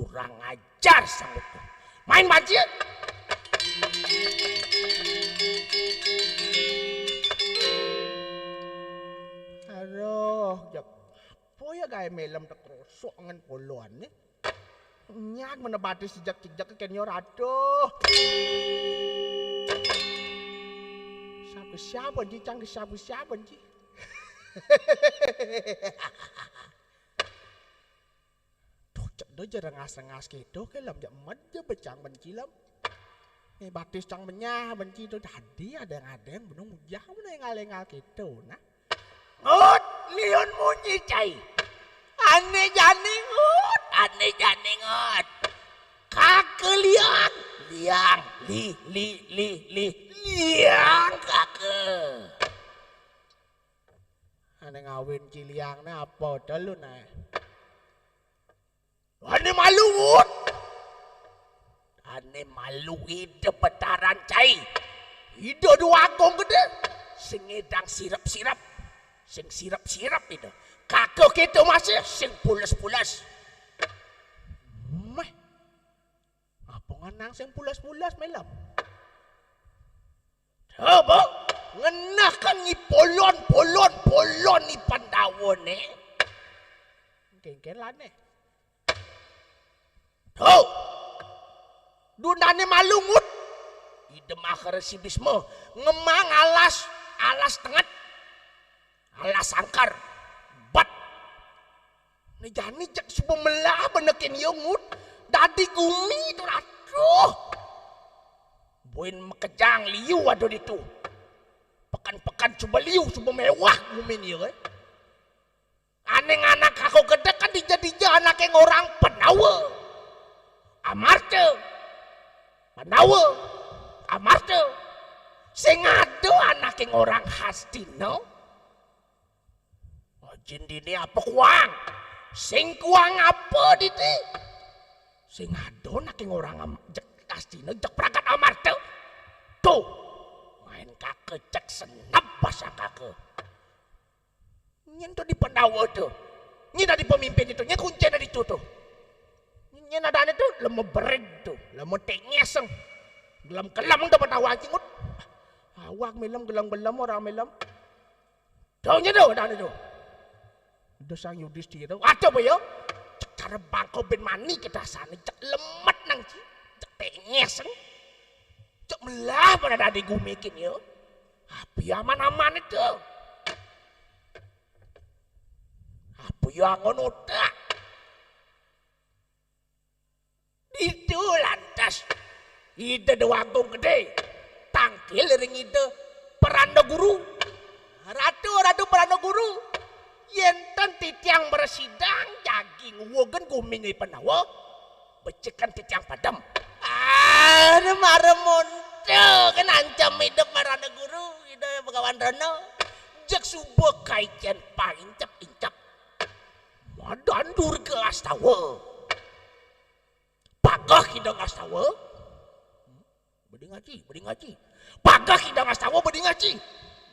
Kurang ajar sanget. Main banci. Aduh, jak. Apa ya gaé Melem teu krosok ngan poloan nih. Nyak mana batis jejak-jejak kén yo ratuh. Siapa siapa ji cang siapa siapa ji. Duh, cek do je rengas-rengas kéto ké Lem, jak med je becang benci Lem. Nih batis cang benyah benci to, dadi ada yang ada yang benung ujang mana yang ngalengal kéto nah. Ngut, liun munyi cai. Ané jani ngut, ané jani ngut. Kake liang, liang, li, li, li, li, liang kake. Ané ngawin ciliang né apa to lu né? Ané malu ngut. Ané malu ida petaran cai. Ida Déwa Agung Gedé. Sing ngedang sirep-sirep. Sing sirep-sirep ida. Kagak kéto masih sing pules-pules. Meh. Apa ngenang sing pules-pules Melem? Coba ngenah kan ni polon, polon, polon ni Pandawa né. Kéngkén lané. Tuh. Dunané malu ngut. Ida mah Resi Bisma ngemang alas, alas tenget. Alas sangkar. Bat. Né jani cek suba melah benekin yo ngut. Dadi gumi to ratuh. Buin makejang liu ada ditu. Pekan-pekan suba liu, suba mewah gumi ni yo. Ané nganak aku gedé kan dija-dija anaké ngorang Pandawa. Amarta. Pandawa. Amarta. Sing ada anaké ngorang Hastina. Ajin dini apa kuang? Sing kuang apa dini? Sing ada anaké ngorang am-, jek Hastina, jek pragat Amarta. Tuh, main kake cek senep basa kake. Nyén to di Pandawa to. Nyén dadi pemimpin to. Nyén kuncén dadi to. Nyén adané to lema berig to. Lema tengéseng. Gelem-gelem to Pandawa cingut. Awak Melem gelem-gelem orang Melem. To nyén to adané to. Ida Sang Yudistira. Ada apa ya? Cek cara bangko ben mani kedasané cek lemet nang ci. Cek tengéseng. Cek melah pada dadi gumi kin ya. Apa ya aman-aman itu? Apa ya angon otak? Itu lantas Ida Déwa Agung Gedé tangkil ring Ida Peranda Guru. Ratu, Ratu Peranda Guru, yén ten titiang mresidang jagi nguwugen guminé Pandawa, becikang titiang padem. Arem-arem monto kan ancam Ida Peranda Guru, Ida Begawan Rena. Jeg suba kaicén paincep-incep. Madan Durga Astawa. Pageh Ida Ngastawa. Bedi ngaji, bedi ngaji. Pageh Ida Ngastawa bedi ngaji.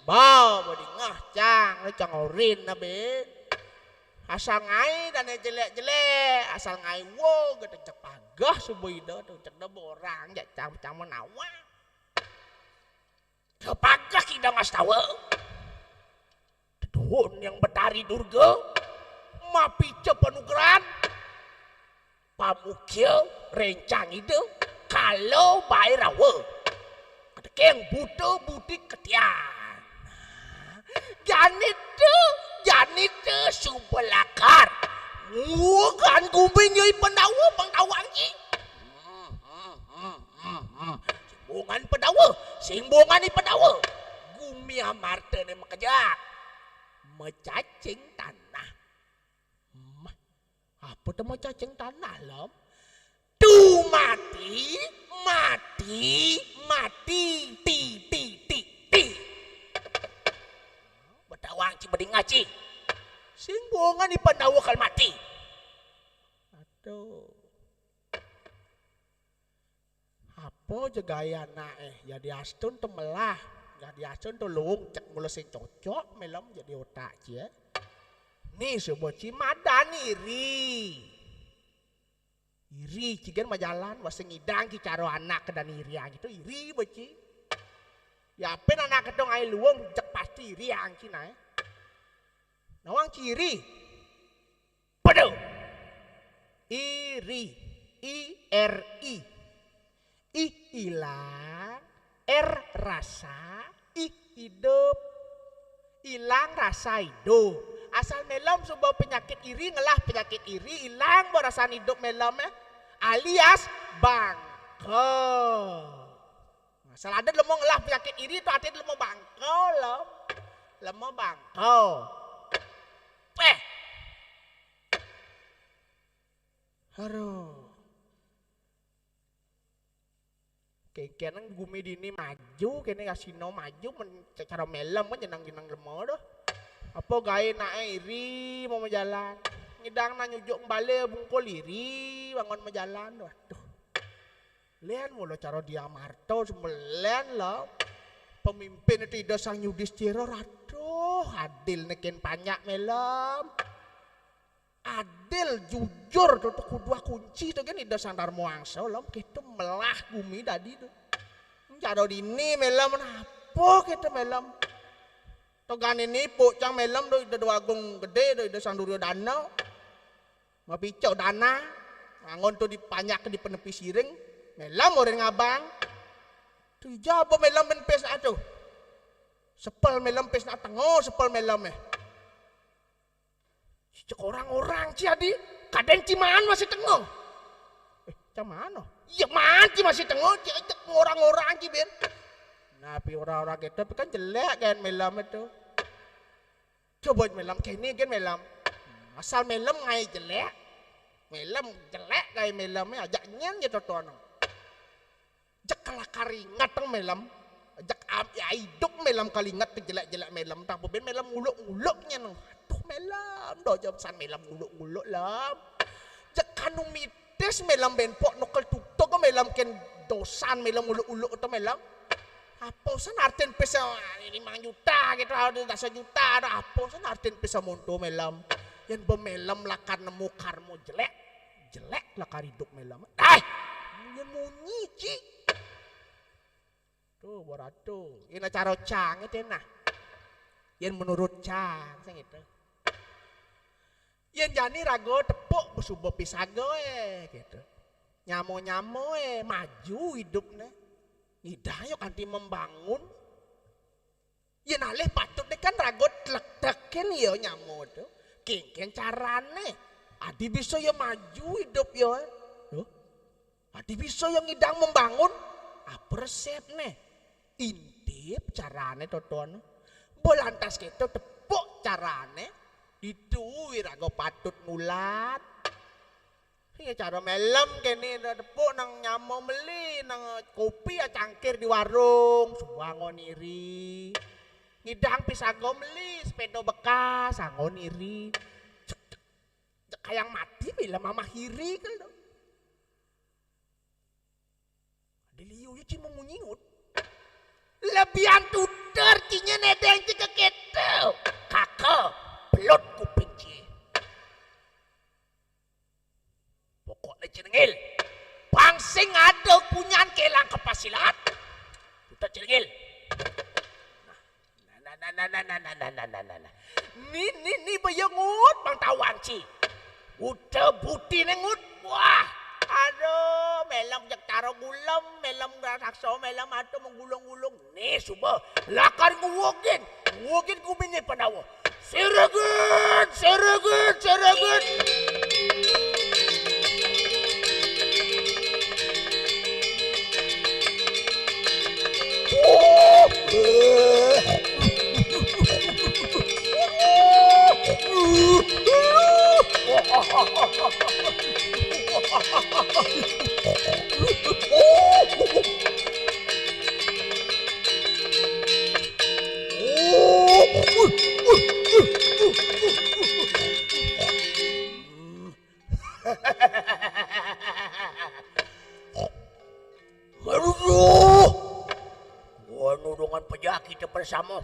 Ba, bedi ngah cang, cang orin na ben. Asal ngai dané jelék-jelék, asal ngai wo gitu cek pageh suba Ida to cek da borang jak cang, cang menawa. Kepageh Ida Ngastawa. Duhun yang Betari Durga, mapica panugrahan, pamukya rencang Ida, kala Bairawa. Ketekeng buta buti ketian. Jani tu, jani tu suba lakar. Mugan gumbing yai Pandawa, Pandawa anji. Hmm, hmm, hmm, hmm, hmm. Sing bongan Pandawa, sing bongan i Pandawa. Gumi Amarta né makejang. Macacing tanah. Mah, apa to macacing tanah, Lem? Tu mati, mati, mati, ti, ti, ti, ti. Betawang ci beding ngaci. Sing bongan i Pandawa kal mati. Aduh. Apa jegayana eh, ya diastun to melah, ya diastun to luung cek mula sing cocok Melem jadi otak cie. Ni suba ci madan iri. Iri ci gén majalan, wah sing ngidang ci cara anak dan iriang itu iri beci. Yapin anak kéto ngaé luung, jeg pasti iriang ci naé. Nawang ci iri. Pede. Iri. I R I. Ih ilang, R rasa, ih idup. Ilang rasa idup. Asal mélem suba penyakit iri, ngelah penyakit iri, ilang ba rasan idup mélem, eh. Alias bangko. Asal ada lemo ngelah penyakit iri, to até lemo bangko, lem. Lemo bangko. Eh. Aduh. Kéngkén gumi dini maju, kéné kasino maju, men cara mélem kan jeneng-jeneng lemo doh. Apa gaé naé iri mau majalan. Ngidang na nyujuk balé bungkul iri, bangun majalan. Waduh. Lén mula cara Diamarta sembelén lah. Pemimpin itu Ida Sang Yudistira, aduh, adil nekén panjak mélem. Adil, jujur, to, to kudu kunci to gén Ida Sang Darma Wangsa, lem, kéto melah gumi dadi to. Cara dini mélem, apa kéto mélem? To gané nipuk cang mélem to Ida Déwa Agung Gedé to Ida Sang Duryodana. Mapicok dana, ngangon to dipanjak di penepi siring, mélem orén ngabang. To ija ba mélem ben pés atuh. Sepel mélem pés na tengo, sepel mélem, eh. Cek orang-orang ci adi, kadén ci maan masih tengo. Eh, cang maan, oh? Iya maan ci masih tengo, ci cek orang-orang ci ben. Nah, pi orang-orang kéto, pi kan jelék kan mélem to. Coba mélem kéné gén mélem. Asal mélem ngaé jelék. Mélem jelék gaé mélem, ajak nyén ya totono. Jeg lakar inget teng mélem. Jeg am, ya idup mélem kal inget jelék-jelék mélem. Tang bebén mélem nguluk-nguluk nyén. Aduh mélem, do jam san mélem nguluk-nguluk lem. Jeg kanu mitis mélem ben pok nokel tutuk mélem kén dosan mélem nguluk-nguluk to mélem. Apa san artin pis, ah, limang juta kéto, ada dasa juta, ada apa san artin pis samonto mélem. Yén ba mélem lakar nemu karma jelék, jelék lakar idup mélem. Ai, yén munyi ci. To, barato. Ina cara cang itu nah. Yén menurut cang, sing itu. Yén jani raga tepuk suba pisagaé, kéto. Nyama-nyamaé, maju idupné. Ngidang ya kanti membangun. Yén alih patut deh kan raga tlek-tlekin ya nyama to. Kéngkén carané. Adi bisa ya maju idup ya. Loh. Adi bisa ya ngidang membangun. Apa resepné? Intip carané totoné. Ba lantas kéto tepuk carané. Ditu iraga patut mulat. Iya cara mélem kéné tepuk nang nyama meli, nang kopi ya cangkir di warung, suba anggon iri. Ngidang pisaga meli, sepéda bekas, anggon iri. Cek, cek, cek kayang mati bila mamah iri kan to. Diliu ya ci memunyi ngut. Lebihan tutur cinya nedeng ci kekéto. Kaka, pelut kuping ci. Pokokné Cilengil, bang sing ada punyan kélang kepasilat. Udah Cilengil. Nah, nah, nah, nah, nah, nah, nah, nah, nah, nah, nah. Ni, ni, ni bayangut bang tawang ci. Udah buti nengut. Wah, aduh, mélem jak taro gulem, mélem raksasa, mélem atuh menggulung-gulung. Nih, suba, lakar nguwugin, nguwugin guminé Pandawa. Sérégét, sérégét, sérégét. Aduh. Wah, nulungan pejaki teu bersama.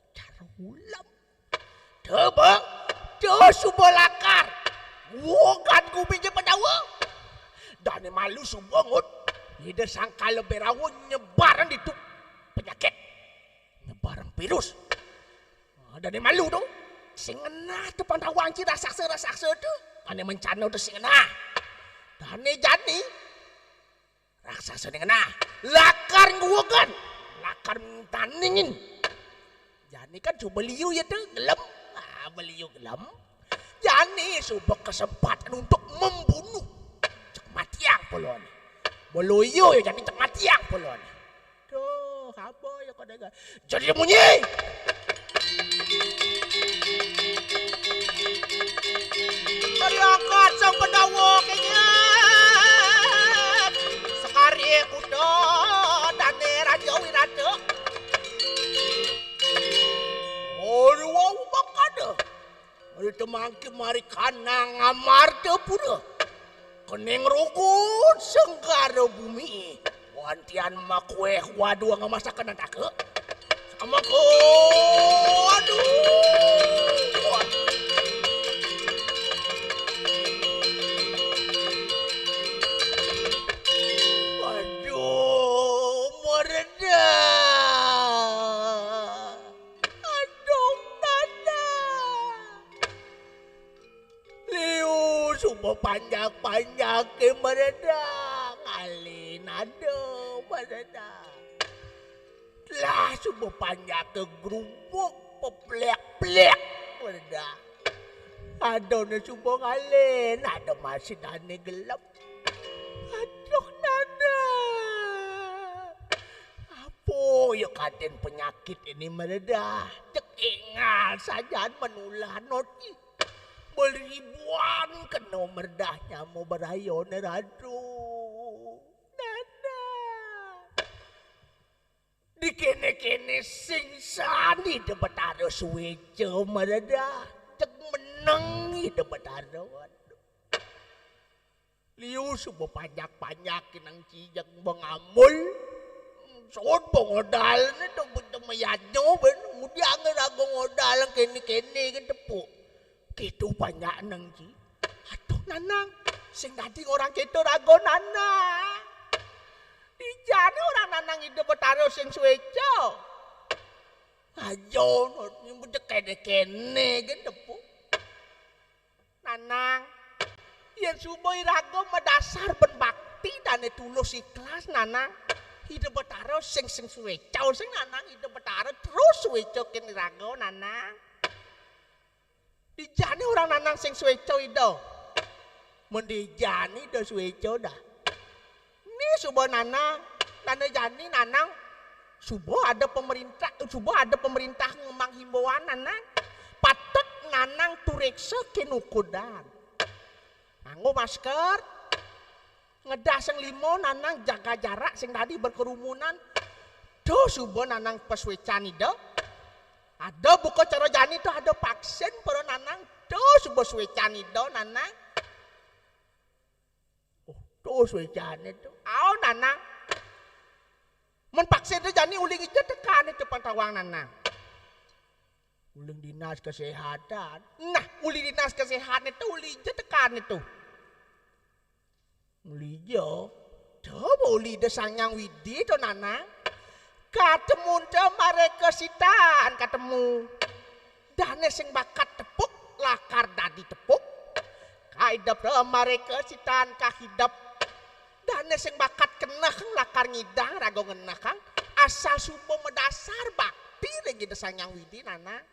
Cak cara ulam. Teu, Bang. Teu suba lakar. Wogan gumi ja Pandawa. Dane malu suba ngut. Ida sangkala Berawa nyebaran ditu penyakit. Nyebaran virus. Ah, dane malu tu. Sing ngenah tu Pandawa anci raksasa-raksasa tu. Ane mencana tu sing ngenah. Dane jani raksasa ning ngenah. Lakar nguwogan. Lakar tandingin. Jani kan suba liu ya tu, gelem. Ah, beliu gelem. Jani suba kesempatan untuk membunuh. Cek matiang polone. Bolo iyo ya jani cek matiang polone. Duh, apa ya kau dengar? Jadi munyi. Terangkat sang Pandawa kenyat. Sekari kuda dane Raja Wirata. Aduh, wau makana. Mari temangki mari kanang Amartapura. Kening rugut senggara bumi. Wantian makueh wadua ngemasakan antaka. Sama ko. Aduh. Aduh, mereda. Aduh, nana. Liu suba panjak-panjake mereda. Ngalin ada mereda. Lah suba panjake grubuk peplek-plek mereda. Adone suba ngalin, ada masih dane gelem. Aduh, nana. Apo Yo kadén penyakit ini meredah. Cek ingal sajaan menular noti. Beribuan kena meredah nyamo berayone radu. Dadah. Di kene-kene sing sani de betara sueca meredah. Cek menengi de betara. Waduh. Liu suba panjak-panjak nang cijak bengamul. Sod bengodal ne tu betul meyanyo ben. Mudiang raga ngodal kene-kene ke tepuk. Kitu panjak nang ci. Aduh, Nanang, sing dadi orang keto raga, Nanang. Dijane orang Nanang ida betara sing sueca. Aja nyebut kene-kene ke tepuk. Nanang, yen suba iraga madasar ben bakti dane tulus ikhlas, Nanang. Ida betara sing, sing sueca, sing Nanang ida betara terus sueca ken iraga, Nanang. Dijani orang Nanang sing sueca ida. Men dijani ida sueca dah. Ni suba Nanang, dane jani Nanang, suba ada pemerintah, suba ada pemerintah ngemang himbauan Nanang. Patut Nanang tureksa ken ukudan. Nganggo masker, ngedah sing lima, Nanang, jaga jarak, sing dadi berkerumunan. Tuh suba Nanang pesuecan ida. Ada buka cara jani tuh ada vaksin para Nanang. Tuh suba suecan ida, Nanang. Oh, tuh suecane tuh. Ao, Nanang. Men vaksin tuh jani uling ija tekane tuh pantawang, Nanang. Uling dinas kesehatan. Nah, uling dinas kesehatan itu uling ija tekane tuh. Uli ija. Coba uli Ida Sang Hyang Widi to, Nanang. Katemu ento mareka sitan katemu. Dane sing bakat tepuk lakar dadi tepuk. Kaidep to mareka sitan kahidep. Dane sing bakat keneh lakar ngidang raga ngenehang. Asal suba madasar bakti ring Ida Sang Hyang Widi, Nanang.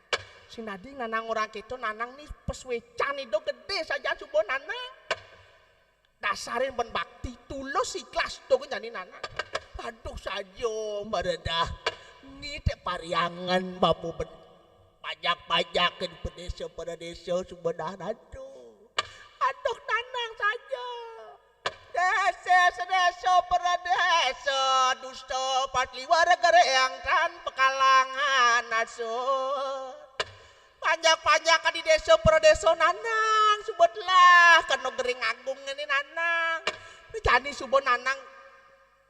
Sing dadi Nanang orang keto, Nanang ni pasuecan Ida gede saja suba, Nanang. Dasarin ben bakti, tulus, ikhlas, dong jani Nanang. Aduh, saja maredah. Ni te pariangan bamu ben pajak-pajakin pedesa-pedesa suba dah, aduh. Aduh, Nanang saja. Desa sedesa peradesa, dusta patliwar gereang tan pekalangan asur. Panjak-panjak di desa pradesa, Nanang, suba telah kena gering agung ngene, Nanang. Jani suba, Nanang,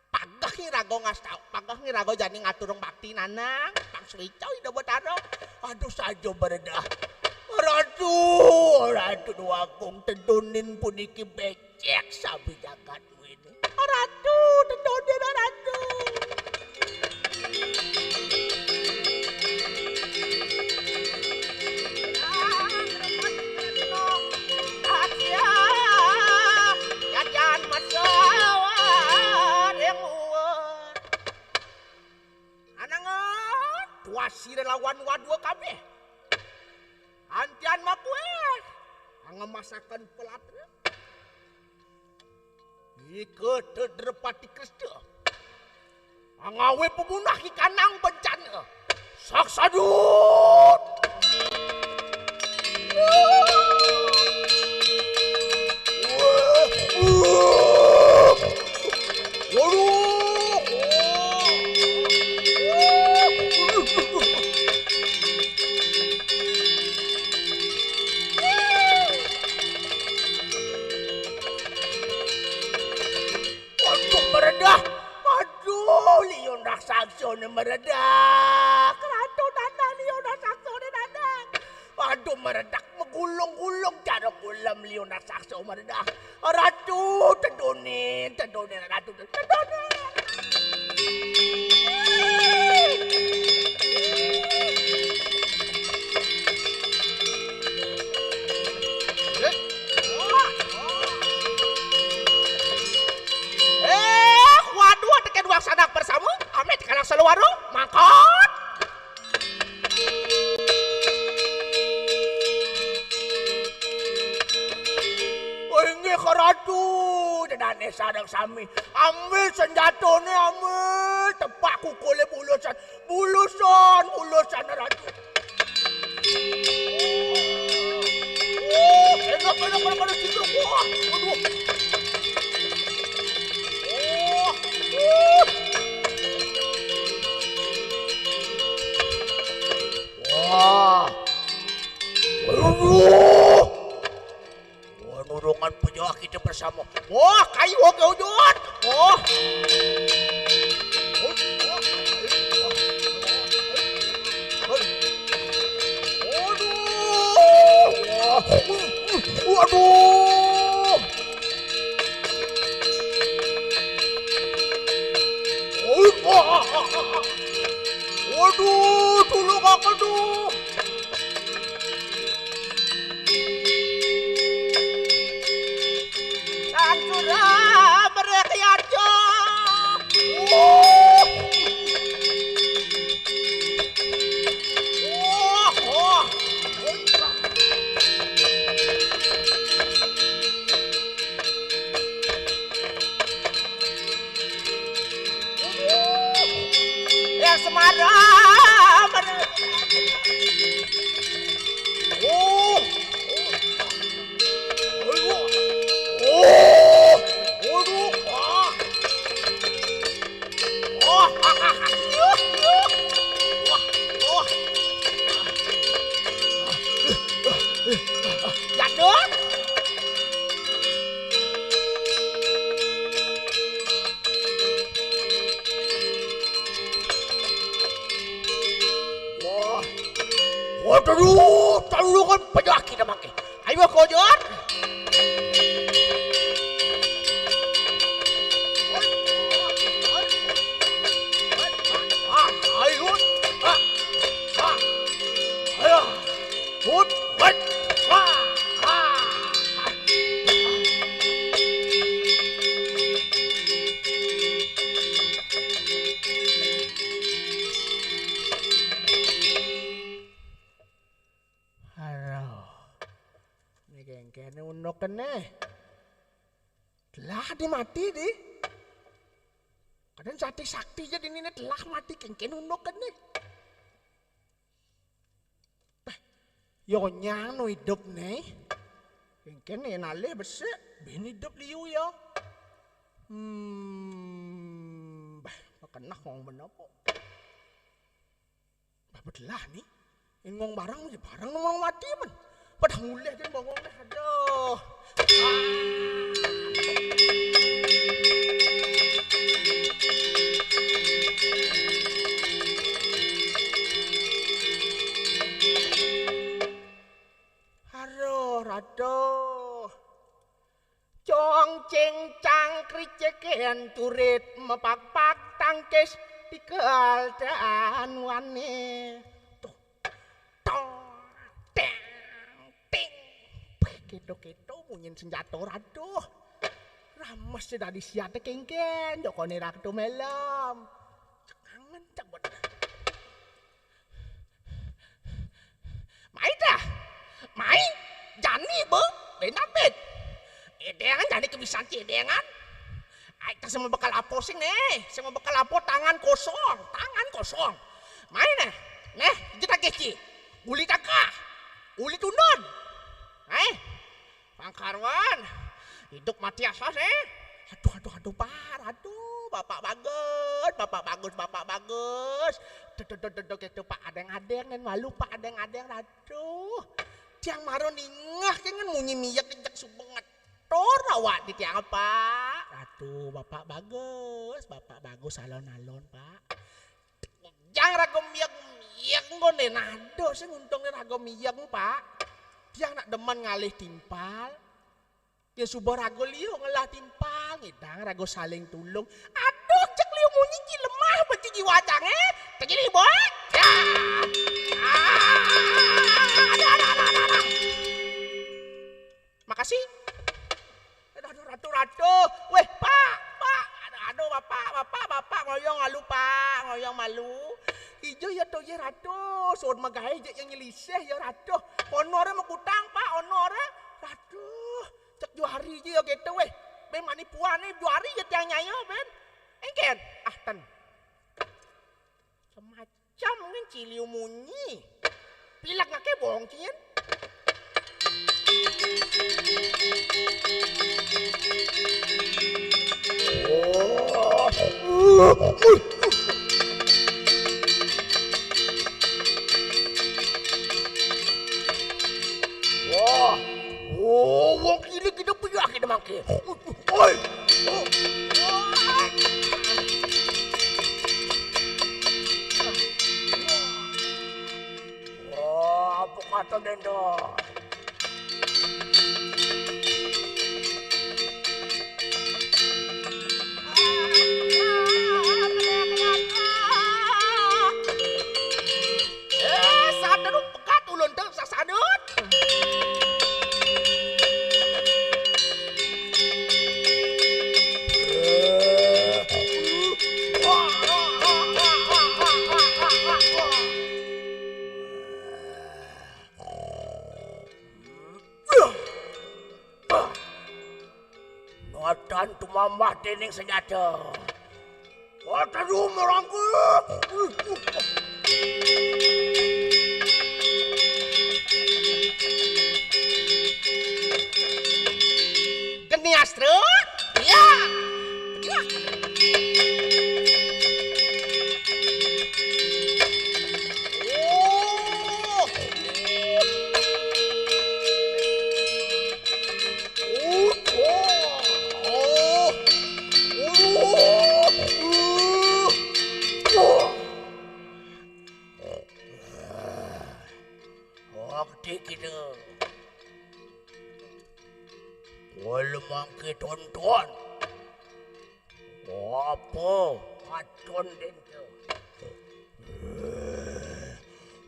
pageh iraga ngastau, pageh iraga jani ngaturang bakti, Nanang. Pang suica Ida Batara. Aduh, saja beredah. Ratu, Ratu Déwa Agung, tedunin puniki becik sabi jagat. Ratu, tedodena Ratu. Jajan masawa ring uwun. Anangan tuas sira lawan wadua kabeh. Antian makueh angemasaken pelatra. Ika Tedrepati Kresta. Angawe pemunah ikanang bencana. Saksadut. Waduh. Waduh, meredah. Aduh, liun raksasane meredah. Keratu Nanang, liun raksasane Nanang. Aduh, meredah, megulung-gulung cara kulem liun raksasa meredah. Ratu, tedunin, tedunin, Ratu, tedunin. Eh, waduh, teken dua sanak bersama, amit kanak saluara, mangkat. Oh, inggih, Ratu, dedane sadang sami. Ambil senjata Bulusan, bulusan, Ratu. Wah, enak, enak, enak, enak, citruk. Wah, aduh. Wah, uh. Wah. Aduh. Wah, nurungan penyakit bersama. Wah, kayu oke ujut. Wah. Aduh. Wah. Waduh. Waduh, tulung aku tuh. Sampura mriki aja. Ya, Semara. Oh. Oh. Oh. Waduh. Wah. Wah. Yuh, yuh. Wah. Wah. Jadul. Wah. Waduh, tahu kan penyakit mangke. Ayo, Kojon. Ah, ayo. Ah. Ah. Ayo. Hut, hut. Ah. Ah. Aduh. Ini kengkene unuk kene. Telah di mati di. Kadang sakti-sakti jadi ini telah mati kengkene unuk kene. Tah, yo nyang nu hidup nih. Kengkene nalih besik, bin hidup liu ya. Hmm, bah, makan nah ngomong apa? Bah, bedelah nih. Yen ngomong barang, ya barang ngomong mati, men. Pada mulih kan bongong deh, aduh. Aduh, aduh. Cong cing cang kricik yen curit mepakpak tangkis tigal dan wani. Tuh. Tong, teng, ting. Wih, keto-keto munyin senjata, aduh. Rames sih dadi siate kengken, jokone ra keto melem. Cek angen, cek bener. Mai dah. Mai. Jani be. Benar bet. Edengan jani kebisan cedengan. Ai, tak semua bekal apa sing nih? Semua bekal apa, tangan kosong, tangan kosong. Mai neh. Neh, kita keci. Uli takah. Uli tundun. Eh, Pangkarwan. Hidup mati asas eh. Aduh, aduh, aduh, Pak. Aduh, Bapak bagus, Bapak bagus, Bapak bagus. Dedok, dedok, dedok, itu Pak adeng-adeng dan malu Pak adeng-adeng. Aduh. Tiang maro ningeh kengen munyi miyek jejak subenget. Tor awak di tiang, Pak. Aduh, Bapak bagus, Bapak bagus alon-alon, Pak. Jang raga miyek-miyek engko neh nado sing untunge raga miyek, Pak. Tiang nak demen ngalih timpal. Ya suba raga liya ngelah timpal, ngidang raga saling tulung. Aduh, cek liya munyi ci lemah beci jiwa jange. Cek ini, Boy. Ya. Ah, aduh, aduh, aduh, aduh, aduh. Makasih. Aduh, aduh, ratu, ratu. Weh, Pak, Pak. Aduh, aduh, Bapak, Bapak, Bapak, ngoyong malu, Pak. Ngoyong malu. Ijo ya to ye, ratu. Sun magae je yang nyelisih ya, ratu. Honore mekutang, Pak, honore. Ratu. Cek juari je ya gitu, weh. Ben manipuane juari ya tiang nyaya, ben. Engken. Ah, ten. Kemacam ngen ciliu munyi. Pilek ngake bong cien. Wah, oh, wong kini kita piyah kita mangke. Oi. Wah, apa kata denda? Eh, sadar pekat ulun tu sasadut. Nadan tumambah dening senjata. Watadu merangkul. Geni astra. Ya. Ya. Oh. Waktu kita. Wala mangke tonton. Apa? Katon dente.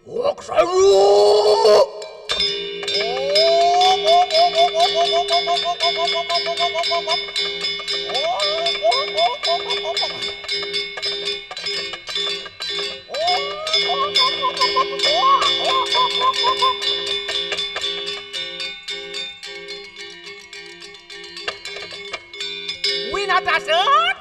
Wak sayu. Winata set.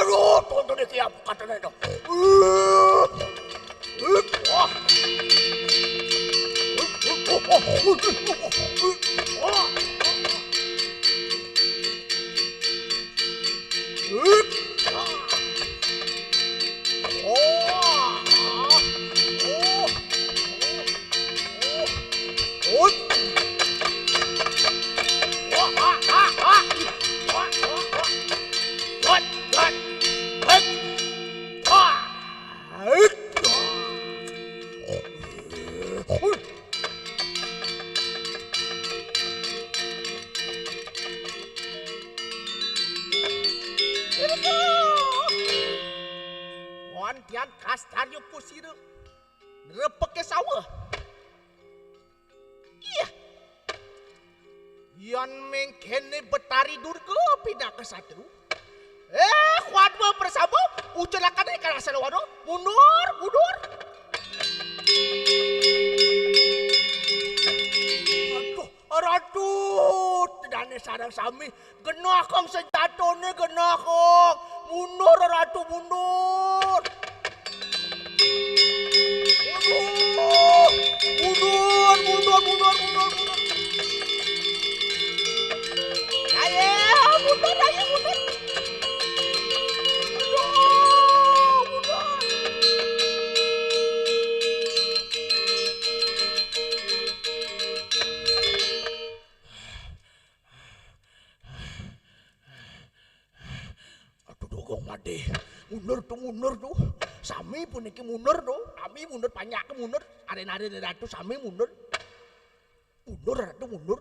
Aduh, tonton iki apa katanya dong. Uh, uh, wah. Wan tian kastar yo pusira. Nerepeke sawah. Iya. Yan mengkene Betari Durga pinaka satru. Eh, kuat persama, ucelakan ikan asal wano. Mundur, mundur. Aduh, Ratu, dane sarang sami. Genah kang sejatone, genah kang. Mundur, Ratu, mundur. Mundur, mundur, mundur, mundur, mundur. Ayo, mundur, ayo, mundur. Mundur, mundur. Aduh, dogong made. Mundur tuh, mundur tuh. Sami puniki mundur tuh. Sami mundur, panjake mundur. Are-are Ratu sami mundur. Mundur, Ratu, mundur.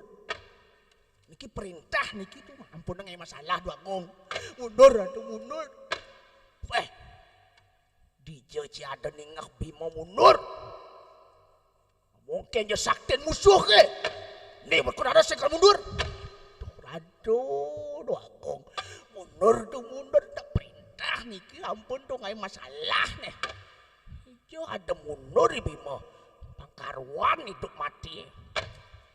Niki perintah niki tuh. Ampun, ngai masalah, Dwagung. Mundur, Ratu, mundur. Eh, dija ci ada ningeh Bima mundur. Mungkin ya saktin musuh ke. Nih, berkurara sekal mundur. Tuh, Ratu, Dwagung. Mundur tuh, mundur. Tak perintah niki, ampun tuh, ngai masalah nih. Ijo ada mundur ya Bima. Pangkaruan hidup mati.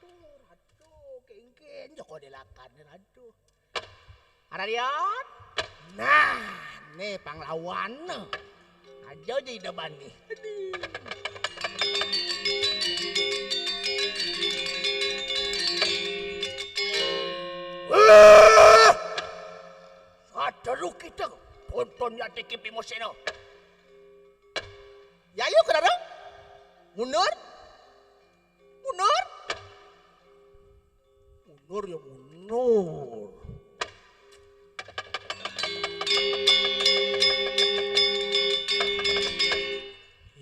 Tuh, Ratu, kengken Joko delakan, Ratu. Ararian. Nah, nih panglawan. Aja aja ida bani. Wah! Ada lu kita. Tonton ya T K P Moseno. Ya, yuk, kenapa? Mundur? Mundur? Mundur ya mundur.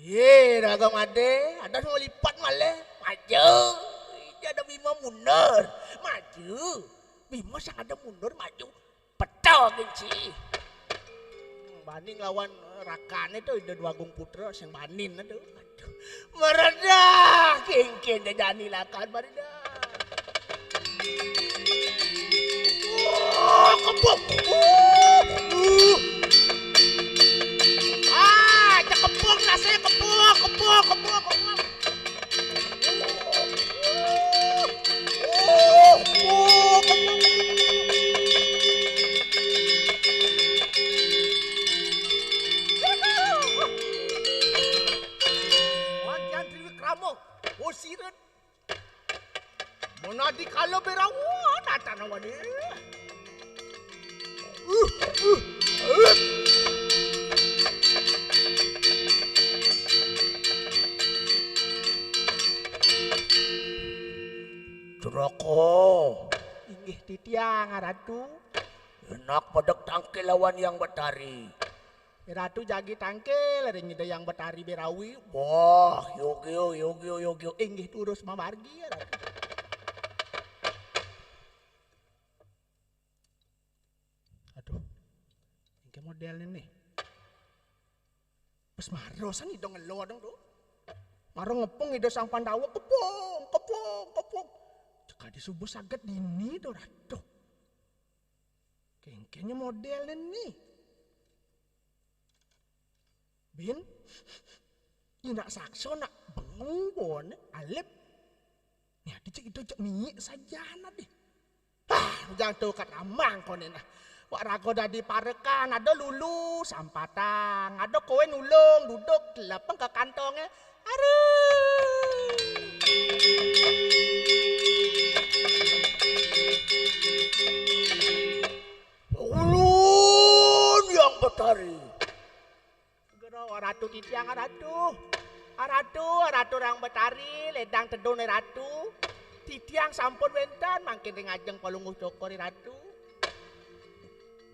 Ye, dagang ade, ada semua lipat malah. Maju. Ini ada Bima mundur. Maju. Bima sang ada mundur, maju. Peta genci. Bani nglawan, eh, rakane tuh, Ida Dwagung Putra sing bani tuh. Aduh. Meredah, kengken dejani lakan meredah. Oh, kepung. Oh, uh. Ah, cekepung nasi, kepung, kepung, kepung, kepung. Wantian Triwikrama, oh, siren. Monadi kala berawa, natanawane. Duraka. Inggih titiang, Ratu. Enak pedek tangkil lawan Yang Betari. Ratu jagi tangkil ring Ida Yang Betari berawi. Wah, yogyo, yogyo, yogyo. Inggih turus mamargi, Ratu. Aduh. Engke modelne nih. Pas maro san Ida ngelo dong tuh. Maro ngepung Ida Sang Pandawa, kepung, kepung, kepung. Cekadi subuh saget dini tuh, Ratu. Kengkennya modelne nih. Bin, indak sakso nak bengu bone alip. Nih, adi cek Ida cek miyik sajana deh. Ah, ujang tuh kat amang kone nah. Wak raga dadi parekan, ada lulu sampatang, ada kowe nulung duduk lepeng ke kantongnya. Aduh. Ulun yang betari. Gero, Ratu titiang, Ratu. Ratu, Ratu Rang Betari, ledang tedun, Ratu. Titiang sampun wenten mangkin ring ajeng Palungguh Cokor, Ratu.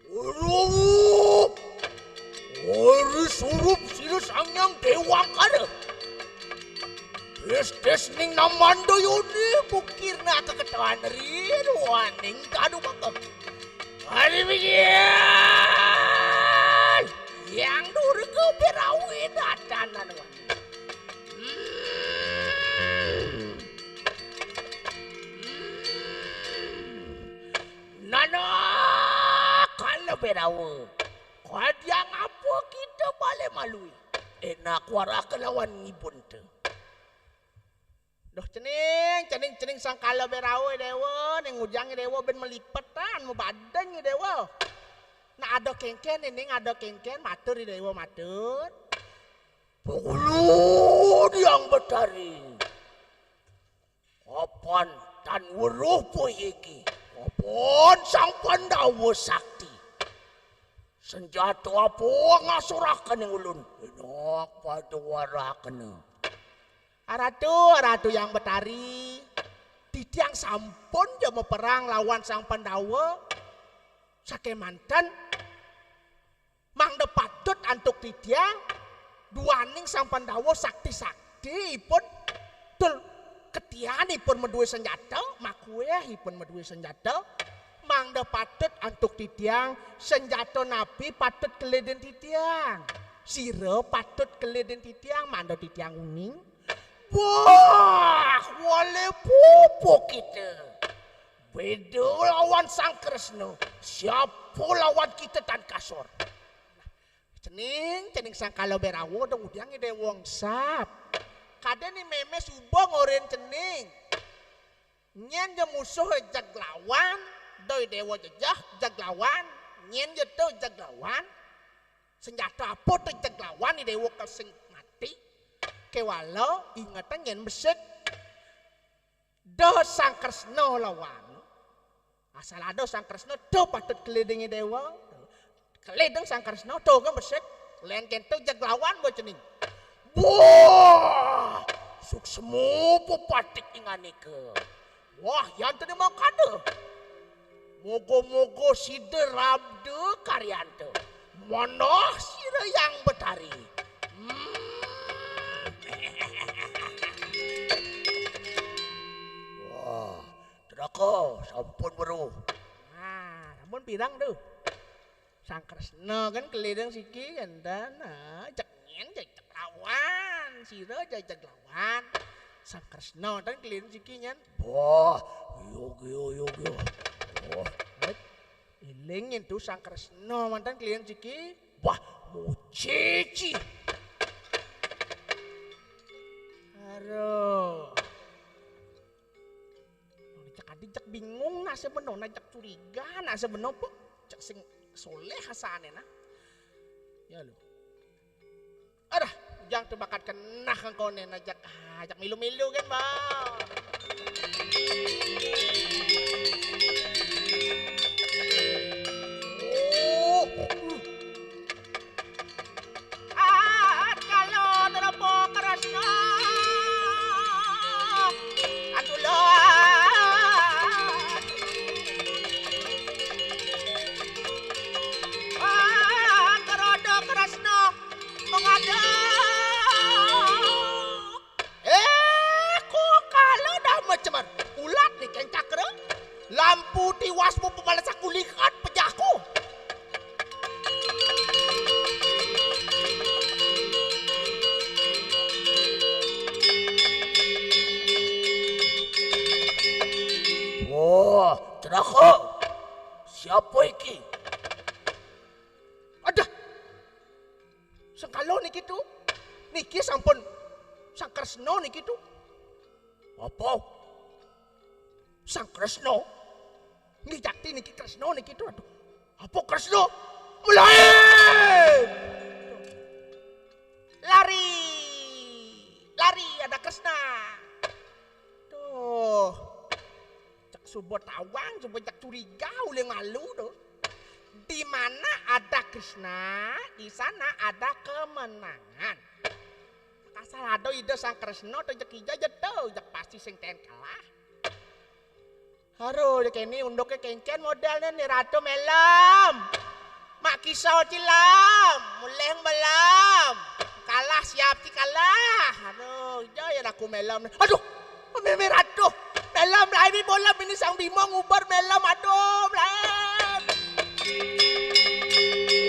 Urup. Ori surup sira Sang Hyang Dewangkara. Tes-tes ning namandayone bukirna keketehan ri ruaning kadu maka. Hari bikin. Yang Durga Berawi datanan wani. Hmm. Hmm. Nana kala Berawa. Kadiang apa kita balik malui? Enak warah kelawan ngibun te. Duh, cening, cening, cening, sangkala Berawa, Dewa, ning ujang, Dewa, ben melipetan, mabadeng, Dewa. Nah, ada kengken, ning ada kengken, matur, Dewa, matur. Ulun yang betari. Kapan tan weruh poyiki? Kapan Sang Pandawa sakti? Senjata apa ngasuraken ing ulun? Enak pada warakena. Aratu, Aratu yang betari, titiang sampun ja maperang lawan Sang Pandawa. Sakemanten mangda patut antuk titiang, duaning Sang Pandawa sakti-sakti ipun, tul ketian ipun madué senjata, makuéh ipun madué senjata, mangda patut antuk titiang, senjata napi patut kelidin titiang. Sira patut kelidin titiang, mangda titiang uning. Wah, wale pupuk kita. Beda lawan Sang Kresna. Siapa lawan kita tan kasor? Cening, cening sangkala Berawa, dong udiang Dewa Engsap. Kadén ni mémé suba ngorin cening. Nyén ja musuh jeg lawan, doi Dewa jejeh, jeg lawan, nyén ja to jeg lawan. Senjata apa to jeg lawan ni Dewa kesing mati. Kéwala ingetang nyén besik. Dah Sang Kresna lawan. Asal ada Sang Kresna, dah patut kelidingi Dewa. Keliding Sang Kresna, dah kan besik. Lén kénto jeg lawan ba cening. Wah, suksma pepatik inganika. Wah, yan tadi mangkada. Moga-moga sida rabda karyanta. Manah sira yang betari. Hmm. Wah, teraka sampun weruh. Nah, sampun pirang tuh. Sang Kresna kan keliding siki kan, nah, jeg nyén, jeg, jeg lawan, sira jeg, jeg lawan. Sang Kresna kan keliding siki nyén. Wah, yo, yo, yo, yo. Wah. Eling nyen tu Sang Kresna mantan keliding siki. Wah, mucici. Aduh. Cek adi cek bingung nak sebenarnya, cek curiga nak sebenarnya, cek sing soleh asane nah. Ya lu. Adah, ujang tu bakat kenah kang kone najak, ajak milu-milu kan, Bang. Oh. At kalo terapa Kresna. Antulan. Ah, kerodo Kresna. Mengadep. Eh, ku kala dah macemer. Ulat ni keng cakra. Lampu tiwas mu pemala saku lihat pejahku. Wah, celaka. Siapa iki? Adah. Sengkala niki tu. Niki sampun Sang Kresna niki tu. Apa? Sang Kresna? Nggih jakti niki Kresna niki tu. Aduh. Apa Kresna? Melayu! Lari! Lari, ada Kresna. Tuh. Cak suba tawang, suba cak curiga, ulih malu tuh. Di mana ada Kresna, di sana ada kemenangan. Asal ada Ida Sang Kresna, tuh cak ija, ija tuh, cak pasti sing ten kalah. Aduh, cak ini unduké kénkén modalné nih, Ratu Melem. Mak kisau cilam, mulih melem. Kalah siap ci kalah. Aduh, ija ya aku Melem. Aduh, Mémé Ratu. Melem lah ini bola ini Sang Bima ngubar Melem. Aduh, Melem.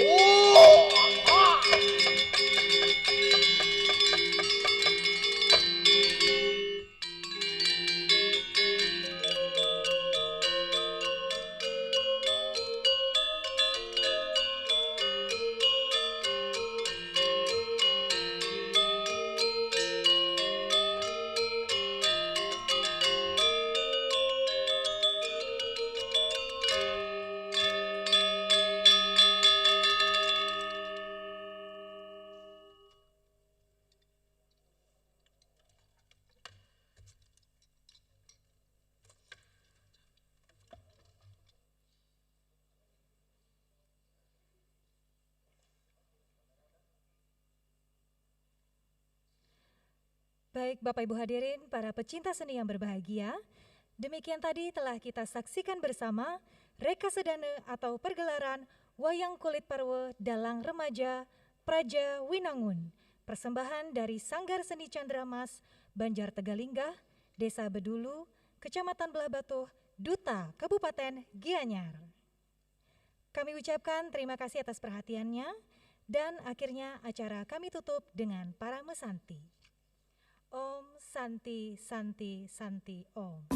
Oh, ah. Baik, Bapak Ibu hadirin, para pecinta seni yang berbahagia, demikian tadi telah kita saksikan bersama Rekasadana atau pergelaran Wayang Kulit Parwa Dalang Remaja Praja Winangun, persembahan dari Sanggar Seni Chandra Mas, Banjar Tegalinggah, Desa Bedulu, Kecamatan Blahbatuh, Duta, Kabupaten Gianyar. Kami ucapkan terima kasih atas perhatiannya, dan akhirnya acara kami tutup dengan Parama Santi. Om Santi, Santi, Santi, Om.